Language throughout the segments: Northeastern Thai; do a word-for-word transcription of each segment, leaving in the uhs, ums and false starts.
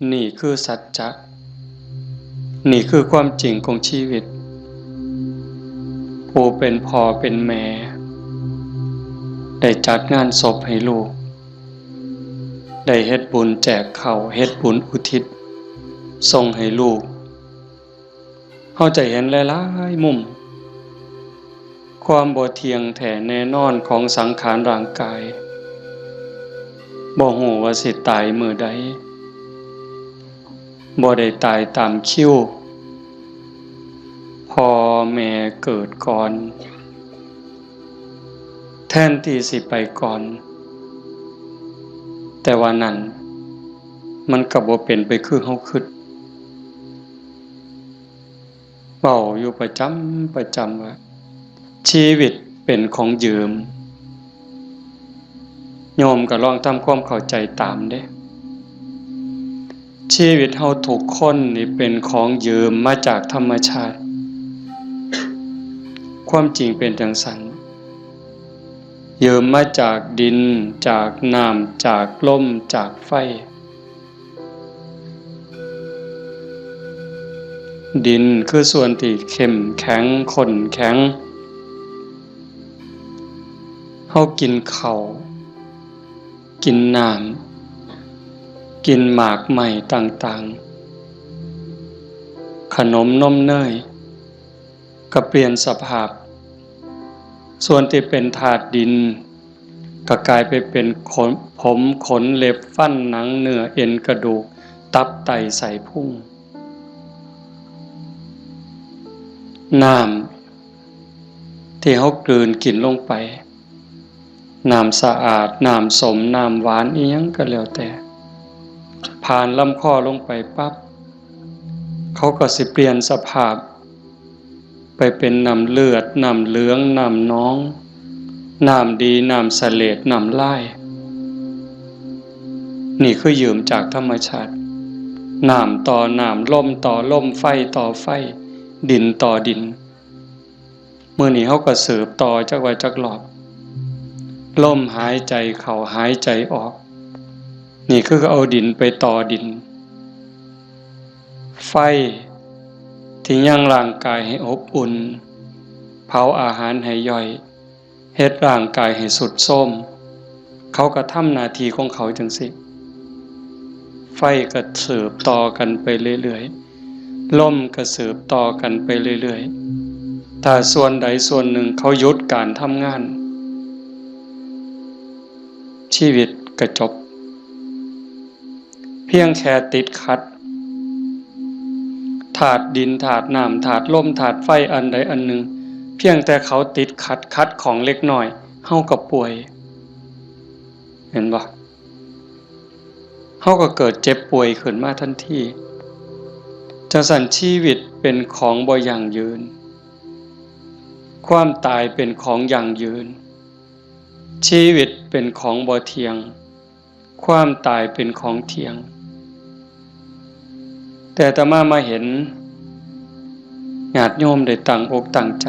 นี่คือสัจจะ นี่คือความจริงของชีวิต ผู้เป็นพ่อเป็นแม่ ได้จัดงานศพให้ลูก ได้เฮ็ดบุญแจกข้าว เฮ็ดบุญอุทิศส่งให้ลูก เฮาจะเห็นหลายๆมุม ความบ่เที่ยงแท้แน่นอนของสังขารร่างกาย บ่ฮู้ว่าสิตายมื้อใด บ่ได้ตายตามคิว พ่อแม่เกิดก่อน แทนที่สิไปก่อน แต่ว่านั่น มันก็บ่เป็นไปคือเฮาคิด เว้าอยู่ประจำประจำว่า ชีวิตเป็นของยืม โยมก็ลองทำความเข้าใจตามเด้ ชีวิตเฮาทุกคนนี่เป็นของยืมมาจากธรรมชาติ ความจริงเป็นจั่งซั้น ยืมมาจากดิน จากน้ำ จากลม จากไฟ ดินคือส่วนที่เข้มแข็ง ข้นแข็ง เฮากินข้าว กินน้ำ กินหมากไม้ต่างๆ ขนมนมเนย ก็เปลี่ยนสภาพ ส่วนที่เป็นธาตุดิน ก็กลายไปเป็นขน ผม ขน เล็บ ฟัน หนัง เนื้อ เอ็น กระดูก ตับ ไต ไส้พุง น้ำที่เฮากลืนกินลงไป น้ำสะอาด น้ำส้ม น้ำหวาน อิหยังก็แล้วแต่ ผ่านลำคอลงไปปั๊บ เขาก็สิเปลี่ยนสภาพ ไปเป็นน้ำเลือด น้ำเหลือง น้ำหนอง น้ำดี น้ำเสลด น้ำลาย นี่คือยืมจากธรรมชาติ น้ำต่อน้ำ ลมต่อลม ไฟต่อไฟ ดินต่อดิน มื้อนี้เฮาก็สืบต่อจักว่าจักรอบ ลมหายใจเข้าหายใจออก นี่คือเอาดินไปต่อดิน ไฟที่ยังร่างกายให้อบอุ่น เผาอาหารให้ย่อย เฮ็ดร่างกายให้ทรุดโทรม เขาก็ทำหน้าที่ของเขาจั่งซี้ ไฟก็สืบต่อกันไปเรื่อยๆ ลมก็สืบต่อกันไปเรื่อยๆ ถ้าส่วนใดส่วนหนึ่งเขาหยุดการทำงาน ชีวิตก็จบ เพียงแค่ติดขัด ธาตุดิน ธาตุน้ำ ธาตุลม ธาตุไฟ อันใดอันหนึ่ง เพียงแต่เขาติดขัด ขัดข้องเล็กน้อย เฮาก็ป่วย เห็นบ่ เฮาก็เกิดเจ็บป่วยขึ้นมาทันที จั่งซั้นชีวิตเป็นของบ่ยั่งยืน ความตายเป็นของยั่งยืน ชีวิตเป็นของบ่เที่ยง ความตายเป็นของเที่ยง แต่อาตมามาเห็นญาติโยมได้ตั้งอกตั้งใจ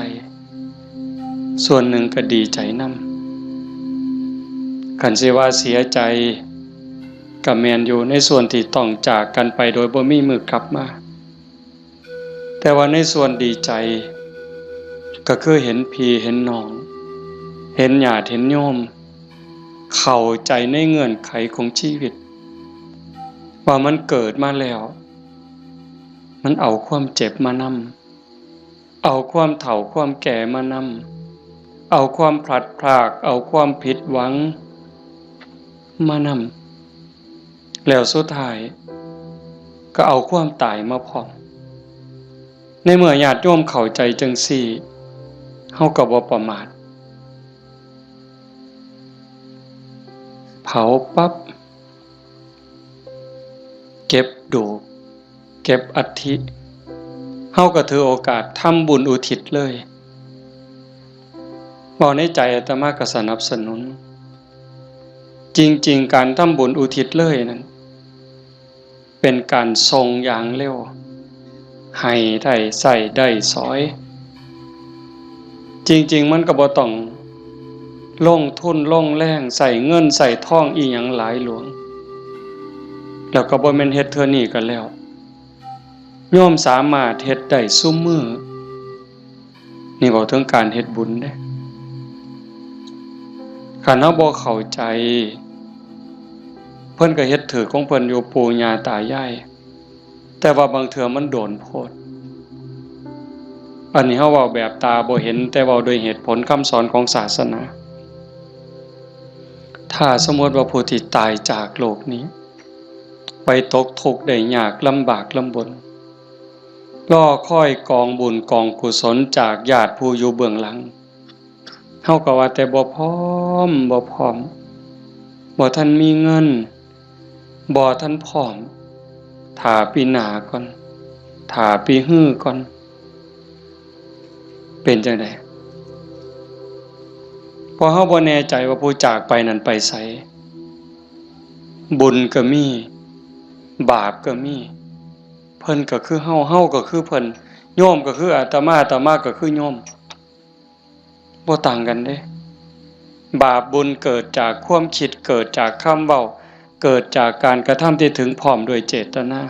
ส่วนหนึ่งก็ดีใจนำ คันสิว่าเสียใจก็แม่นอยู่ ในส่วนที่ต้องจากกันไปโดยบ่มีมื้อกลับมา แต่ว่าในส่วนดีใจ ก็คือเห็นพี่เห็นน้อง เห็นญาติเห็นโยม เข้าใจในเงื่อนไขของชีวิต ว่ามันเกิดมาแล้ว มันเอาความเจ็บมานำ เอาความเฒ่าความแก่มานำ เอาความพลัดพราก เอาความผิดหวังมานำ แล้วสุดท้ายก็เอาความตายมาพร้อม ในเมื่อญาติโยมเข้าใจจั่งซี้ เฮาก็บ่ประมาท เผาปั๊บ เก็บดูก เก็บอัฐิ เฮาก็ถือโอกาสทำบุญอุทิศเลย เว้าในใจอาตมาก็สนับสนุน จริงๆ การทำบุญอุทิศเลยนั้น เป็นการส่งอย่างเร็ว ให้ได้ใช้ได้สอย จริงๆ มันก็บ่ต้องลงทุนลงแรง ใช้เงินใช้ทองอิหยังหลายหลวง แล้วก็บ่แม่นเฮ็ดเทื่อนี้ก็แล้ว โยมสามารถเฮ็ดได้ซุมื้อ นี่เว้าถึงการเฮ็ดบุญเด้ คันเฮาบ่เข้าใจ เพิ่นก็เฮ็ดถืกของเพิ่นอยู่ ปู่ย่าตายาย แต่ว่าบางเทื่อมันโดนโพด อันนี้เฮาเว้าแบบตาบ่เห็น แต่เว้าโดยเหตุผลคำสอนของศาสนา ถ้าสมมติว่าผู้ที่ตายจากโลกนี้ ไปตกทุกข์ได้ยากลำบากลำบน รอคอยกองบุญกองกุศลจากญาติผู้อยู่เบื้องหลัง เฮาก็ว่าแต่บ่พร้อม บ่พร้อม บ่ทันมีเงิน บ่ทันพร้อม ถ้าปีหน้าก่อน ถ้าปีฮือก่อน เป็นจั่งใด เพราะเฮาบ่แน่ใจว่าผู้จากไปนั้นไปไส บุญก็มี บาปก็มี เพิ่นก็คือเฮา เฮาก็คือเพิ่น โยมก็คืออาตมา อาตมาก็คือโยม บ่ต่างกันเด้ บาปบุญเกิดจากความคิด เกิดจากคำเว้า เกิดจากการกระทำที่ถึงพร้อมด้วยเจตนา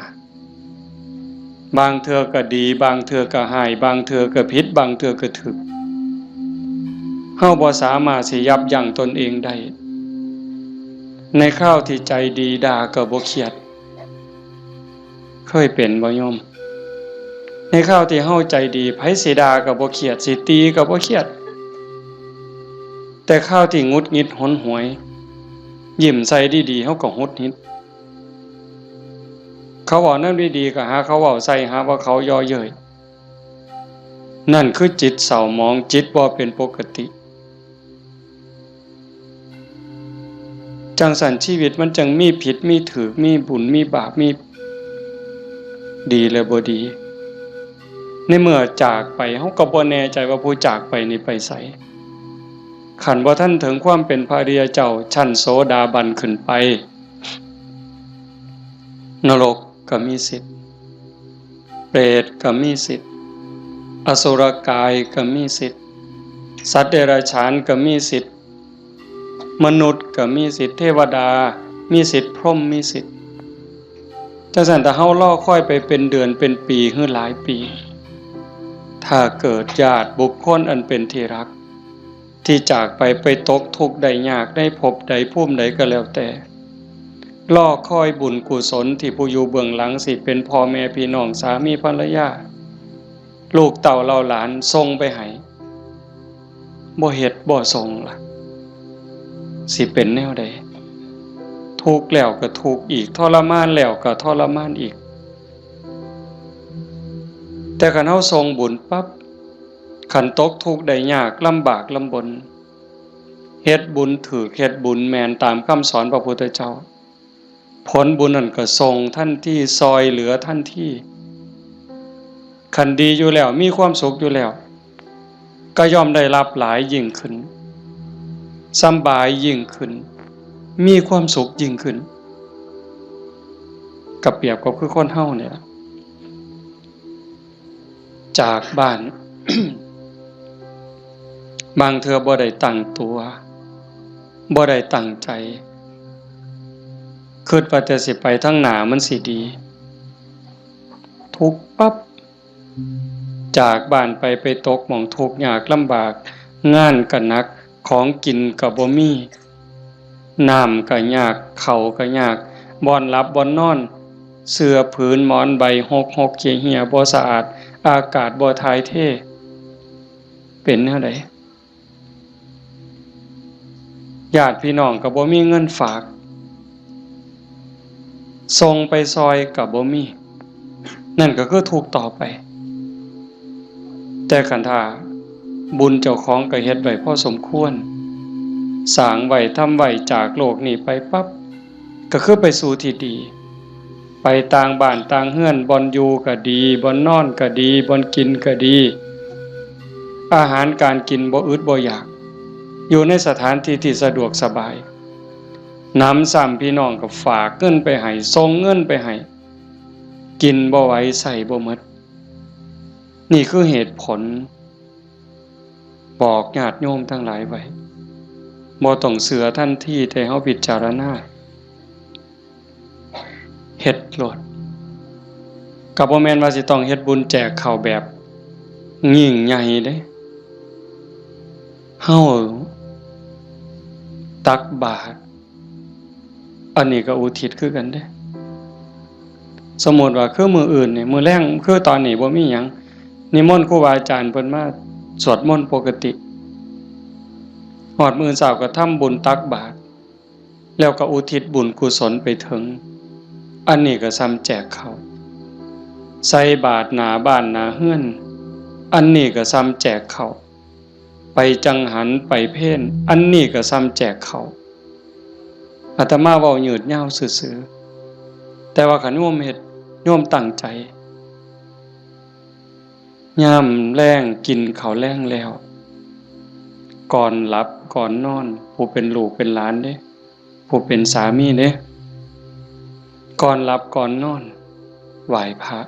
บางเทื่อก็ดี บางเทื่อก็ฮ้าย บางเทื่อก็ผิด บางเทื่อก็ถูก เฮาบ่สามารถสิยับยั้งตนเองได้ ในคราวที่ใจดีด่าก็บ่เครียด เคยเป็นบ่โยม ในคราวที่เฮาใจดี ไผสิด่าก็บ่เครียด สิตีก็บ่เครียด แต่คราวที่หงุดหงิดหนหวย ยิ้มใส่ดีๆ เฮาก็หงุดหงิด เขาเว้าแนวดีๆ ก็หาเขาเว้าใส่ หาว่าเขาเยาะเย้ย นั่นคือจิตเศร้าหมอง จิตบ่เป็นปกติ จั่งซั้นชีวิตมันจั่งมีผิดมีถูก มีบุญมีบาป มีดีและบ่ดี ในเมื่อจากไป เฮาก็บ่แน่ใจว่าผู้จากไปนี่ไปไส คันบ่ทันถึงความเป็นพระอริยเจ้าชั้นโสดาบันขึ้นไป นรกก็มีสิทธิ์ เปรตก็มีสิทธิ์ อสุรกายก็มีสิทธิ์ สัตว์เดรัจฉานก็มีสิทธิ์ มนุษย์ก็มีสิทธิ์ เทวดามีสิทธิ์ พรหมมีสิทธิ์ จั่งซั้นถ้าเฮารอคอยไปเป็นเดือนเป็นปีหรือหลายปี ถ้าเกิดญาติบุคคลอันเป็นที่รัก ที่จากไป ไปตกทุกข์ได้ยากในภพใดภูมิใดก็แล้วแต่ รอคอยบุญกุศลที่ผู้อยู่เบื้องหลัง สิเป็นพ่อแม่พี่น้อง สามีภรรยา ลูกเต้าเหล่าหลานส่งไปให้ บ่เฮ็ดบ่ส่งล่ะ สิเป็นแนวใด ทุกข์แล้วก็ทุกข์อีก ทรมานแล้วก็ทรมานอีก แต่คันเฮาส่งบุญปั๊บ คันตกทุกข์ได้ยากลำบากลำบน เฮ็ดบุญถูก เฮ็ดบุญแม่นตามคำสอนพระพุทธเจ้า ผลบุญนั่นก็ส่งทันที ซ่อยเหลือทันที คันดีอยู่แล้ว มีความสุขอยู่แล้ว ก็ย่อมได้รับหลายยิ่งขึ้น สำบายยิ่งขึ้น มีความสุขยิ่งขึ้น ก็เปรียบก็คือคนเฮาเนี่ยล่ะ จากบ้าน บางเทื่อบ่ได้ตั้งตัว บ่ได้ตั้งใจ คิดว่าแต่สิไปทางหน้ามันสิดี ทุกข์ปั๊บ จากบ้านไป ไปตกหม่องทุกข์ยากลำบาก งานก็หนัก ของกินก็บ่มี น้ำก็ยาก ข้าวก็ยาก บ่อนหลับบ่อนนอน เสื่อผืนหมอนใบหกหกเหี่ยเหี่ย บ่สะอาด อากาศบ่ถ่ายเท เป็นแนวใด ญาติพี่น้องก็บ่มีเงินฝาก ส่งไปซ่อยก็บ่มี นั่นก็คือทุกข์ต่อไป แต่คันถ้าบุญเจ้าของก็เฮ็ดไว้พอสมควร สร้างไว้ ทำไว้ จากโลกนี้ไปปั๊บ ก็คือไปสู่ที่ดี ไปต่างบ้านต่างเฮือน บ่อนอยู่ก็ดี บ่อนนอนก็ดี บ่อนกินก็ดี อาหารการกินบ่อึดบ่อยาก อยู่ในสถานที่ที่สะดวกสบาย หนำซ้ำพี่น้องก็ฝากเงินไปให้ ส่งเงินไปให้ กินบ่ไหว ใช้บ่หมด นี่คือเหตุผล บอกญาติโยมทั้งหลายไว้ บ่ต้องเชื่อทันที แต่เฮาพิจารณา เฮ็ดโลด ก็บ่แม่นว่าสิต้องเฮ็ดบุญแจกข้าวแบบยิ่งใหญ่เด้ เฮาตักบาตร อันนี้ก็อุทิศคือกันเด้ สมมุติว่าคือมื้ออื่นนี่ มื้อแลง คือตอนนี้บ่มีหยัง นิมนต์ครูบาอาจารย์เพิ่นมาสวดมนต์ปกติ ฮอดมื้อเช้าก็ทำบุญตักบาตร แล้วก็อุทิศบุญกุศลไปถึง อันนี้ก็ส่ำแจกข้าว ใส่บาตรหน้าบ้านหน้าเฮือน อันนี้ก็ส่ำแจกข้าว ไปจังหันไปเพล อันนี้ก็ส่ำแจกข้าว อาตมาเว้ายืดยาวซื่อๆ แต่ว่าคันโยมเฮ็ด โยมตั้งใจ ยามแลงกินข้าวแลงแล้ว ก่อนหลับก่อนนอน ผู้เป็นลูกเป็นหลานเด้ ผู้เป็นสามีเด้ ก่อนหลับก่อนนอน ไหว้พระ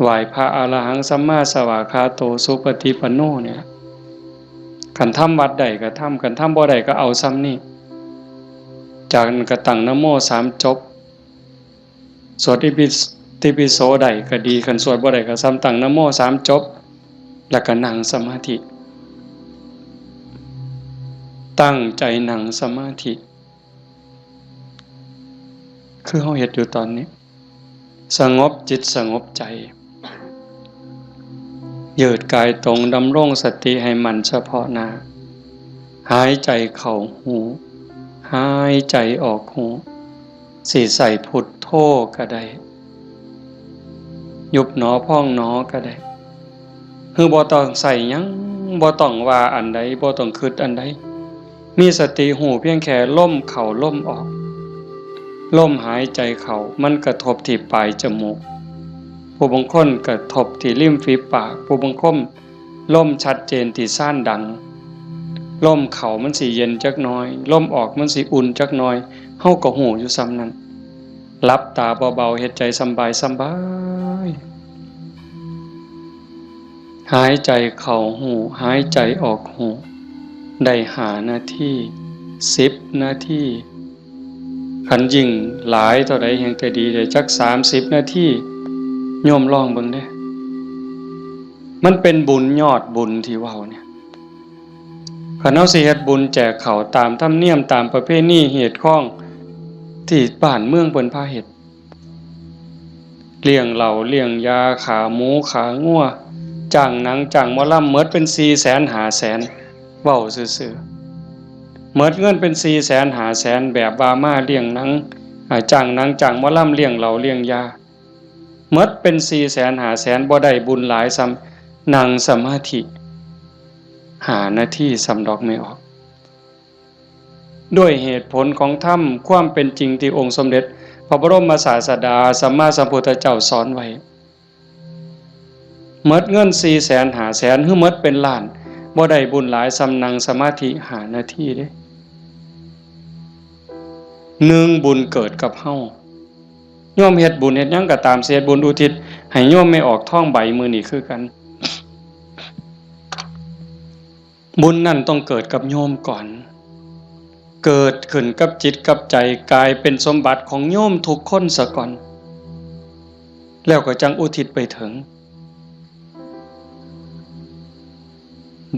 ไหว้พระอรหังสัมมาสวากขาโตสุปฏิปันโนเนี่ย คันทำวัดใดก็ทำ คันทำบ่ได้ก็เอาส่ำนี้ จากนั้นก็ตั้งนะโมสามจบ สวดอิติปิโสได้ก็ดี คันสวดบ่ได้ก็ส่ำตั้งนะโมสามจบ แล้วก็นั่งสมาธิ ตั้งใจนั่งสมาธิ คือเฮาเฮ็ดอยู่ตอนนี้ สงบจิตสงบใจ ยืดกายตรง ดำรงสติให้มั่นเฉพาะหน้า หายใจเข้าฮู้ หายใจออกฮู้ สิใส่พุทโธก็ได้ ยุบหนอพองหนอก็ได้ คือบ่ต้องใส่หยัง บ่ต้องว่าอันใด บ่ต้องคิดอันใด มีสติฮู้เพียงแค่ลมเข้าลมออก ลมหายใจเข้ามันกระทบที่ปลายจมูก ผู้บางคนกระทบที่ริมฝีปาก ผู้บางคนลมชัดเจนที่ซานดัง ลมเข้ามันสิเย็นจักหน่อย ลมออกมันสิอุ่นจักหน่อย เฮาก็ฮู้อยู่ส่ำนั้น หลับตาเบาๆ เฮ็ดใจสำบายสำบาย หายใจเข้าฮู้ หายใจออกฮู้ ได้ห้านาที สิบนาที คันยิ่งหลายเท่าใดแฮ่งจะดี ได้จักสามสิบนาที โยมลองเบิ่งเด้ มันเป็นบุญยอดบุญที่เว้าเนี่ย คันเฮาสิเฮ็ดบุญแจกข้าวตามธรรมเนียม ตามประเพณีฮีตคองที่บ้านเมืองเพิ่นพาเฮ็ด เลี้ยงเหล้าเลี้ยงยา ฆ่าหมูฆ่างัว จ้างหนังจ้างหมอลำ หมดเป็นสี่แสนห้าแสน เว้าซื่อๆ หมดเงินเป็นสี่แสนห้าแสน แบบว่ามาเลี้ยงหนัง อ่า จ้างหนังจ้างหมอลำ เลี้ยงเหล้าเลี้ยงยา หมดเป็นสี่แสนห้าแสน บ่ได้บุญหลายส่ำนั่งสมาธิห้านาทีส่ำดอก ไม่ออก ด้วยเหตุผลของธรรม ความเป็นจริงที่องค์สมเด็จพระบรมศาสดาสัมมาสัมพุทธเจ้าสอนไว้ หมดเงินสี่แสนห้าแสน หรือหมดเป็นล้าน บ่ได้บุญหลายส่ำนั่งสมาธิห้านาทีเด้ หนึ่ง บุญเกิดกับเฮา โยมเฮ็ดบุญเฮ็ดหยังก็ตาม สิเฮ็ดบุญอุทิศให้โยมแม่ออกทองใบมื้อนี้คือกัน บุญนั่นต้องเกิดกับโยมก่อน เกิดขึ้นกับจิตกับใจ กลายเป็นสมบัติของโยมทุกคนซะก่อน แล้วก็จั่งอุทิศไปถึง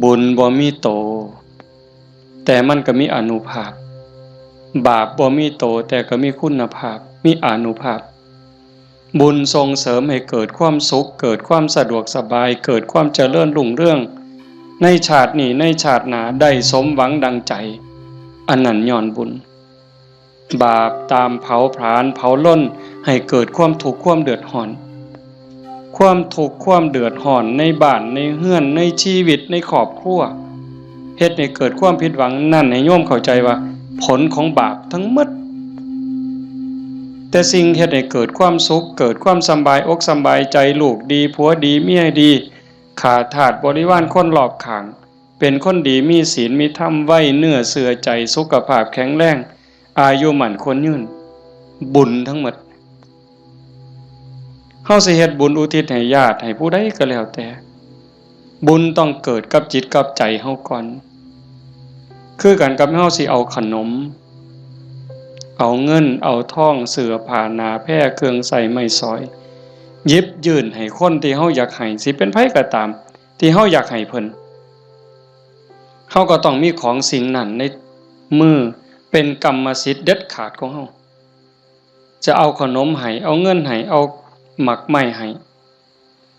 บุญบ่มีโต แต่มันก็มีอานุภาพ บาปบ่มีโต แต่ก็มีคุณภาพ มีอานุภาพ บุญส่งเสริมให้เกิดความสุข เกิดความสะดวกสบาย เกิดความเจริญรุ่งเรือง ในชาตินี้ ในชาติหน้า ได้สมหวังดังใจ อันนั้นย้อนบุญ บาปตามเผาผลาญเผาลนให้เกิดความทุกข์ความเดือดร้อน ความทุกข์ความเดือดร้อนในบ้านในเฮือนในชีวิตในครอบครัว เฮ็ดให้เกิดความผิดหวัง นั่นให้โยมเข้าใจว่าผลของบาปทั้งหมด แต่สิ่งเฮ็ดให้เกิดความสุข เกิดความสำบายอกสำบายใจ ลูกดีผัวดีเมียดี ข้าทาสบริวารคนรอบข้าง เป็นคนดีมีศีลมีธรรม ไว้เนื้อเชื่อใจ สุขภาพแข็งแรง อายุมั่นขวัญยืน บุญทั้งหมด เฮาสิเฮ็ดบุญอุทิศให้ญาติให้ผู้ใดก็แล้วแต่ บุญต้องเกิดกับจิตกับใจเฮาก่อน คือกันกับเฮาสิเอาขนม เอาเงินเอาทอง เสื้อผ้าหน้าแพร เครื่องใช้ไม้สอย หยิบยื่นให้คนที่เฮาอยากให้ สิเป็นไผก็ตาม ที่เฮาอยากให้เพิ่น เฮาก็ต้องมีของสิ่งนั้นในมือ เป็นกรรมสิทธิ์เด็ดขาดของเฮา จะเอาขนมให้ เอาเงินให้ เอาหมากไม้ให้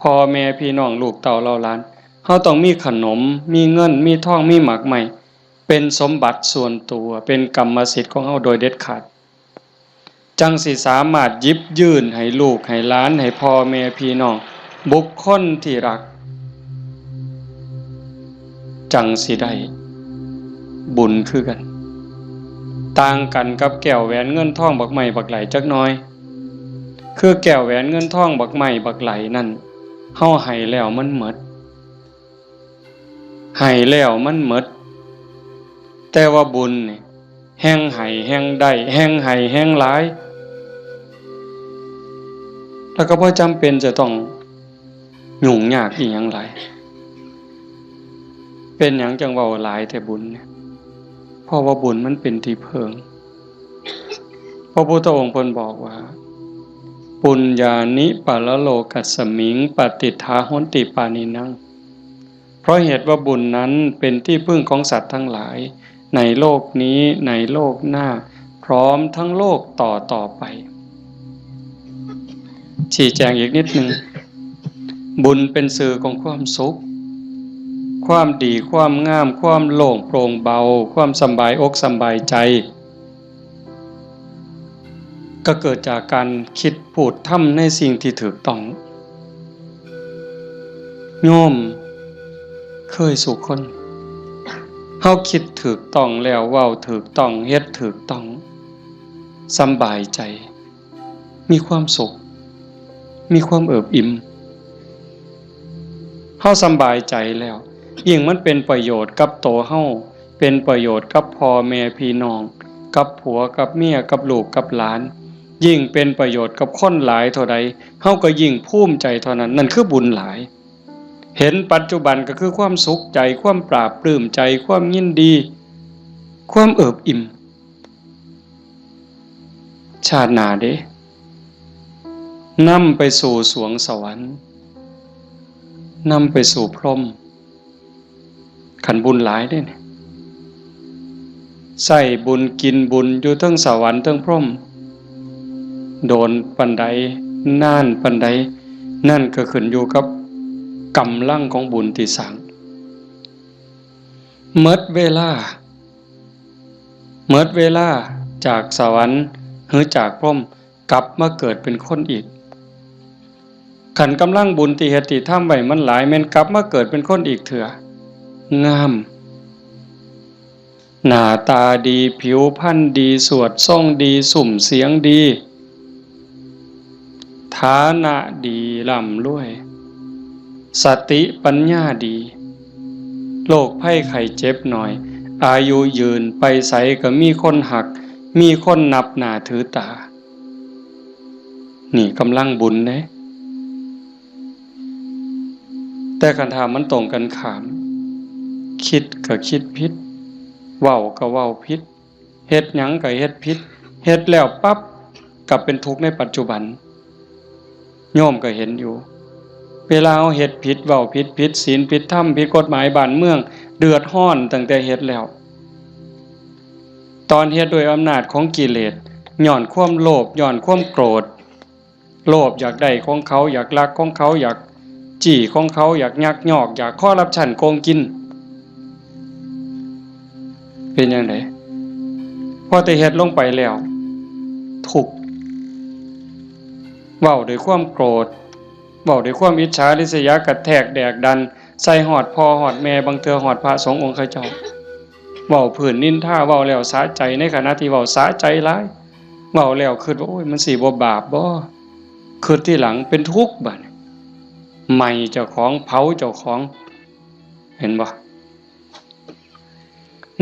พ่อแม่พี่น้องลูกเต้าเหล่าหลาน เฮาต้องมีขนม มีเงิน มีทอง มีหมากไม้ เป็นสมบัติส่วนตัว เป็นกรรมสิทธิ์ของเฮาโดยเด็ดขาด จั่งสิสามารถหยิบยื่นให้ลูกให้หลาน ให้พ่อแม่พี่น้อง บุคคลที่รัก จั่งสิได้บุญคือกัน ต่างกันกับแก้วแหวนเงินทองบักไม้บักไหลจักหน่อย คือแก้วแหวนเงินทองบักไม้บักไหลนั่น เฮาให้แล้วมันหมด ให้แล้วมันหมด แต่ว่าบุญนี่ แฮ่งให้แฮ่งได้ แฮ่งให้แฮ่งหลาย แล้วก็บ่จำเป็นจะต้องยุ่งยากอีหยังหลาย เป็นหยังจั่งเว้าหลายแท้บุญเนี่ย เพราะว่าบุญมันเป็นที่เพิ่ง พระพุทธองค์เพิ่นบอกว่า ปุญญานิปะระโลกัสสมิง ปะติฏฐาหอนติปาณินัง เพราะเหตุว่าบุญนั้นเป็นที่พึ่งของสัตว์ทั้งหลาย ในโลกนี้ ในโลกหน้า พร้อมทั้งโลกต่อต่อไป ชี้แจงอีกนิดหนึ่ง บุญเป็นสื่อของความสุข ความดี ความงาม ความโล่งโปร่งเบา ความสำบายอกสำบายใจ ก็เกิดจากการคิดพูดทำในสิ่งที่ถูกต้อง โยมเคยสู่คน เฮาคิดถูกต้องแล้ว เว้าถูกต้อง เฮ็ดถูกต้อง สำบายใจ มีความสุข มีความเอิบอิ่ม เฮาสำบายใจแล้ว ยิ่งมันเป็นประโยชน์กับตัวเฮา เป็นประโยชน์กับพ่อแม่พี่น้อง กับผัวกับเมีย กับลูกกับหลาน ยิ่งเป็นประโยชน์กับคนหลายเท่าใด เฮาก็ยิ่งภูมิใจเท่านั้น นั่นคือบุญหลาย เห็นปัจจุบันก็คือความสุขใจ ความปลาบปลื้มใจ ความยินดี ความเอิบอิ่ม ชาติหน้าเด้ นำไปสู่สวงสวรรค์ นำไปสู่พรหม คันบุญหลายเด้เนี่ย ใช้บุญกินบุญอยู่เทิงสวรรค์เทิงพรหม โดนปานใด นานปานใด นั่นก็ขึ้นอยู่กับกำลังของบุญที่สร้าง หมดเวลา หมดเวลาจากสวรรค์หรือจากพรหม กลับมาเกิดเป็นคนอีก คันกำลังบุญที่เฮ็ดที่ทำไว้มันหลาย แม่นกลับมาเกิดเป็นคนอีกเทื่อ งาม หน้าตาดี ผิวพรรณดี สวดทรงดี ซุ่มเสียงดี ฐานะดี ร่ำรวย สติปัญญาดี โรคภัยไข้เจ็บน้อย อายุยืน ไปไสก็มีคนฮัก มีคนนับหน้าถือตา นี่กำลังบุญเด้ แต่คันถ้ามันตรงกันข้าม คิดก็คิดผิด เว้าก็เว้าผิด เฮ็ดหยังก็เฮ็ดผิด เฮ็ดแล้วปั๊บ กลับเป็นทุกข์ในปัจจุบัน โยมก็เห็นอยู่ เวลาเฮาเฮ็ดผิด เว้าผิด ผิดศีล ผิดธรรม ผิดกฎหมายบ้านเมือง เดือดร้อนตั้งแต่เฮ็ดแล้ว ตอนเฮ็ดด้วยอำนาจของกิเลส ย้อนความโลภ ย้อนความโกรธ โลภอยากได้ของเขา อยากลักของเขา อยากจี้ของเขา อยากยักยอก อยากคอร์รัปชัน โกงกิน เป็นจั่งใด พอแต่เฮ็ดลงไปแล้ว ทุกข์ เว้าด้วยความโกรธ เว้าด้วยความอิจฉาริษยา กระแทกแดกดัน ใส่ฮอดพ่อฮอดแม่ บางเทื่อฮอดพระสงฆ์องค์เขาเจ้า เว้าพื้นนินทา เว้าแล้วสะใจ ในขณะที่เว้าสะใจหลาย เว้าแล้วคิดว่า โอ้ย มันสิบ่บาปบ่ คิดทีหลังเป็นทุกข์บัดนี้ ไหม้เจ้าของ เผาเจ้าของ เห็นบ่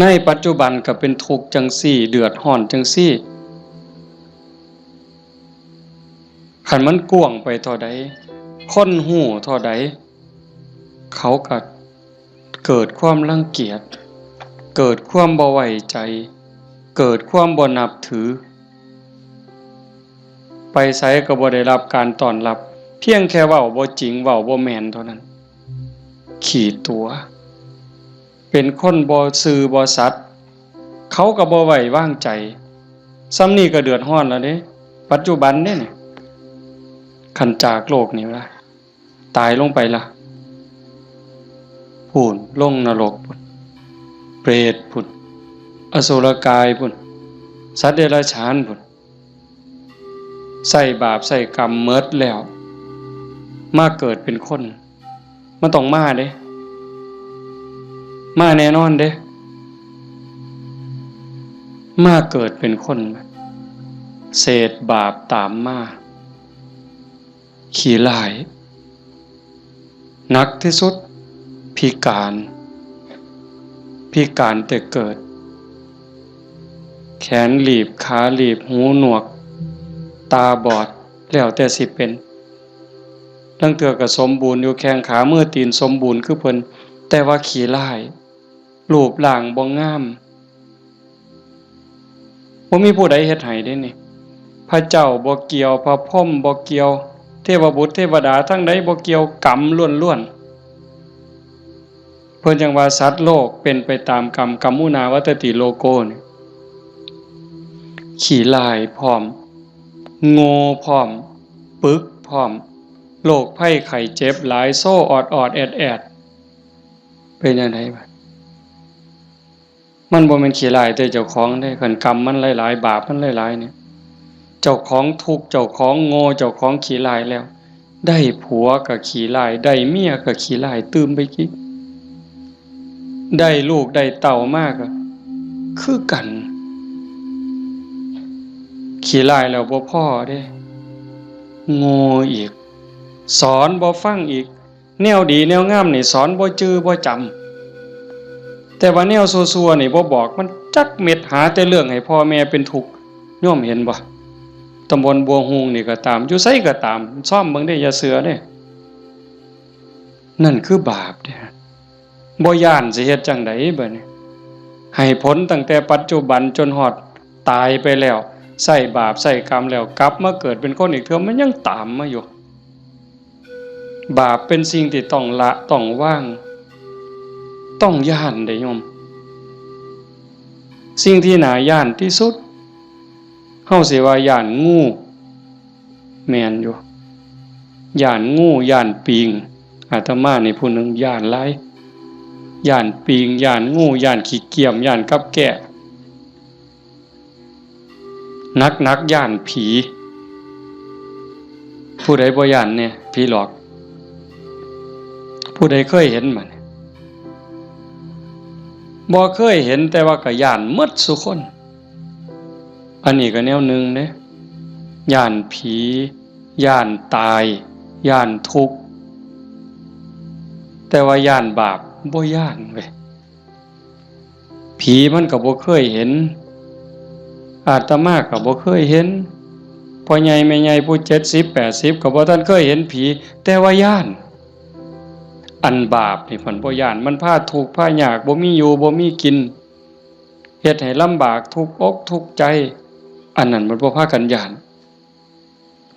ในปัจจุบันก็เป็นทุกข์จั่งซี้ เดือดร้อนจั่งซี้ คันมันกว้างไปเท่าใด คนฮู้เท่าใด เขาก็เกิดความรังเกียจ เกิดความบ่ไว้ใจ เกิดความบ่นับถือ ไปไสก็บ่ได้รับการต้อนรับ เพียงแค่เว้าบ่จริง เว้าบ่แม่นเท่านั้น ขี้ตั๋ว เป็นคนบ่ซื่อบ่สัตย์ เขาก็บ่ไว้วางใจ ส่ำนี้ก็เดือดร้อนแล้วเด้ ปัจจุบันเด้นี่ คันจากโลกนี้ละ ตายลงไปละ พู้น ลงนรกพู้น เปรตพู้น อสุรกายพู้น สัตว์เดรัจฉานพู้น ใช้บาปใช้กรรมหมดแล้ว มาเกิดเป็นคน มันต้องมาเด้ มาแน่นอนเด้ มาเกิดเป็นคน เศษบาปตามมา ขี้ร้าย หนักที่สุด พิการ พิการแต่เกิด แขนหลีบ ขาหลีบ หูหนวก ตาบอด แล้วแต่สิเป็น ลางเทื่อก็สมบูรณ์อยู่ แข้งขามือตีนสมบูรณ์คือเพิ่น แต่ว่าขี้ร้าย รูปร่างบ่งาม บ่มีผู้ใดเฮ็ดให้เด้นี่ พระเจ้าบ่เกี่ยว พระพรหมบ่เกี่ยว เทวบุตรเทวดาทั้งใดบ่เกี่ยว กรรมล้วนๆ เพิ่นจั่งว่าสัตว์โลกเป็นไปตามกรรม กัมมุนาวัตติโลโกนี่ ขี้ร้ายพร้อม โง่พร้อม ปึกพร้อม โรคภัยไข้เจ็บหลาย โซออดๆ แอดๆ เป็นจั่งใดบาด มันบ่แม่นขี้ร้ายแต่เจ้าของเด้ คันกรรมมันหลายๆ บาปมันหลายๆ เนี่ย เจ้าของทุกข์ เจ้าของโง่ เจ้าของขี้ร้ายแล้ว ได้ผัวก็ขี้ร้าย ได้เมียก็ขี้ร้ายตื่มไปอีก ได้ลูกได้เต้ามาก็คือกัน ขี้ร้ายแล้วบ่พอเด้ โง่อีก สอนบ่ฟังอีก แนวดีแนวงามนี่สอนบ่จื่อบ่จำ แต่ว่าแนวซั่วๆ นี่บ่บอกมันจักเม็ด หาแต่เรื่องให้พ่อแม่เป็นทุกข์ โยมเห็นบ่ ตำบลบัวฮูงนี่ก็ตาม อยู่ไสก็ตาม ซ่อมเบิ่งเด้ อย่าเชื่อเด้ นั่นคือบาปเด้ บ่ย้านสิเฮ็ดจั่งใดบัดนี้ ให้ผลตั้งแต่ปัจจุบันจนฮอดตายไปแล้ว ใช้บาปใช้กรรมแล้ว กลับมาเกิดเป็นคนอีกเทื่อ มันยังตามมาอยู่ บาปเป็นสิ่งที่ต้องละ ต้องวาง ต้องย้านเด้โยม สิ่งที่น่าย้านที่สุด เฮาสิว่าย้านงู แม่นอยู่ ย้านงู ย้านปิง อาตมานี่ผู้หนึ่งย้านหลาย ย้านปิง ย้านงู ย้านขี้เกียม ย้านกับแก้ หนักๆ ย้านผี ผู้ใดบ่ย้านแน่ ผีหลอก ผู้ใดเคยเห็นบ่เนี่ย บ่เคยเห็น แต่ว่าก็ย้านหมดซุคน อันนี้ก็แนวหนึ่งเด้ ย้านผี ย้านตาย ย้านทุกข์ แต่ว่าย้านบาปบ่ย้านเว้ย ผีมันก็บ่เคยเห็น อาตมาก็บ่เคยเห็น พ่อใหญ่แม่ใหญ่ผู้เจ็ดสิบแปดสิบก็บ่ทันเคยเห็นผี แต่ว่าย้าน อันบาปนี่เพิ่นบ่ย้าน มันพาทุกข์พายาก บ่มีอยู่บ่มีกิน เฮ็ดให้ลำบากทุกข์อกทุกข์ใจ อันนั้นมันบ่พากันย้าน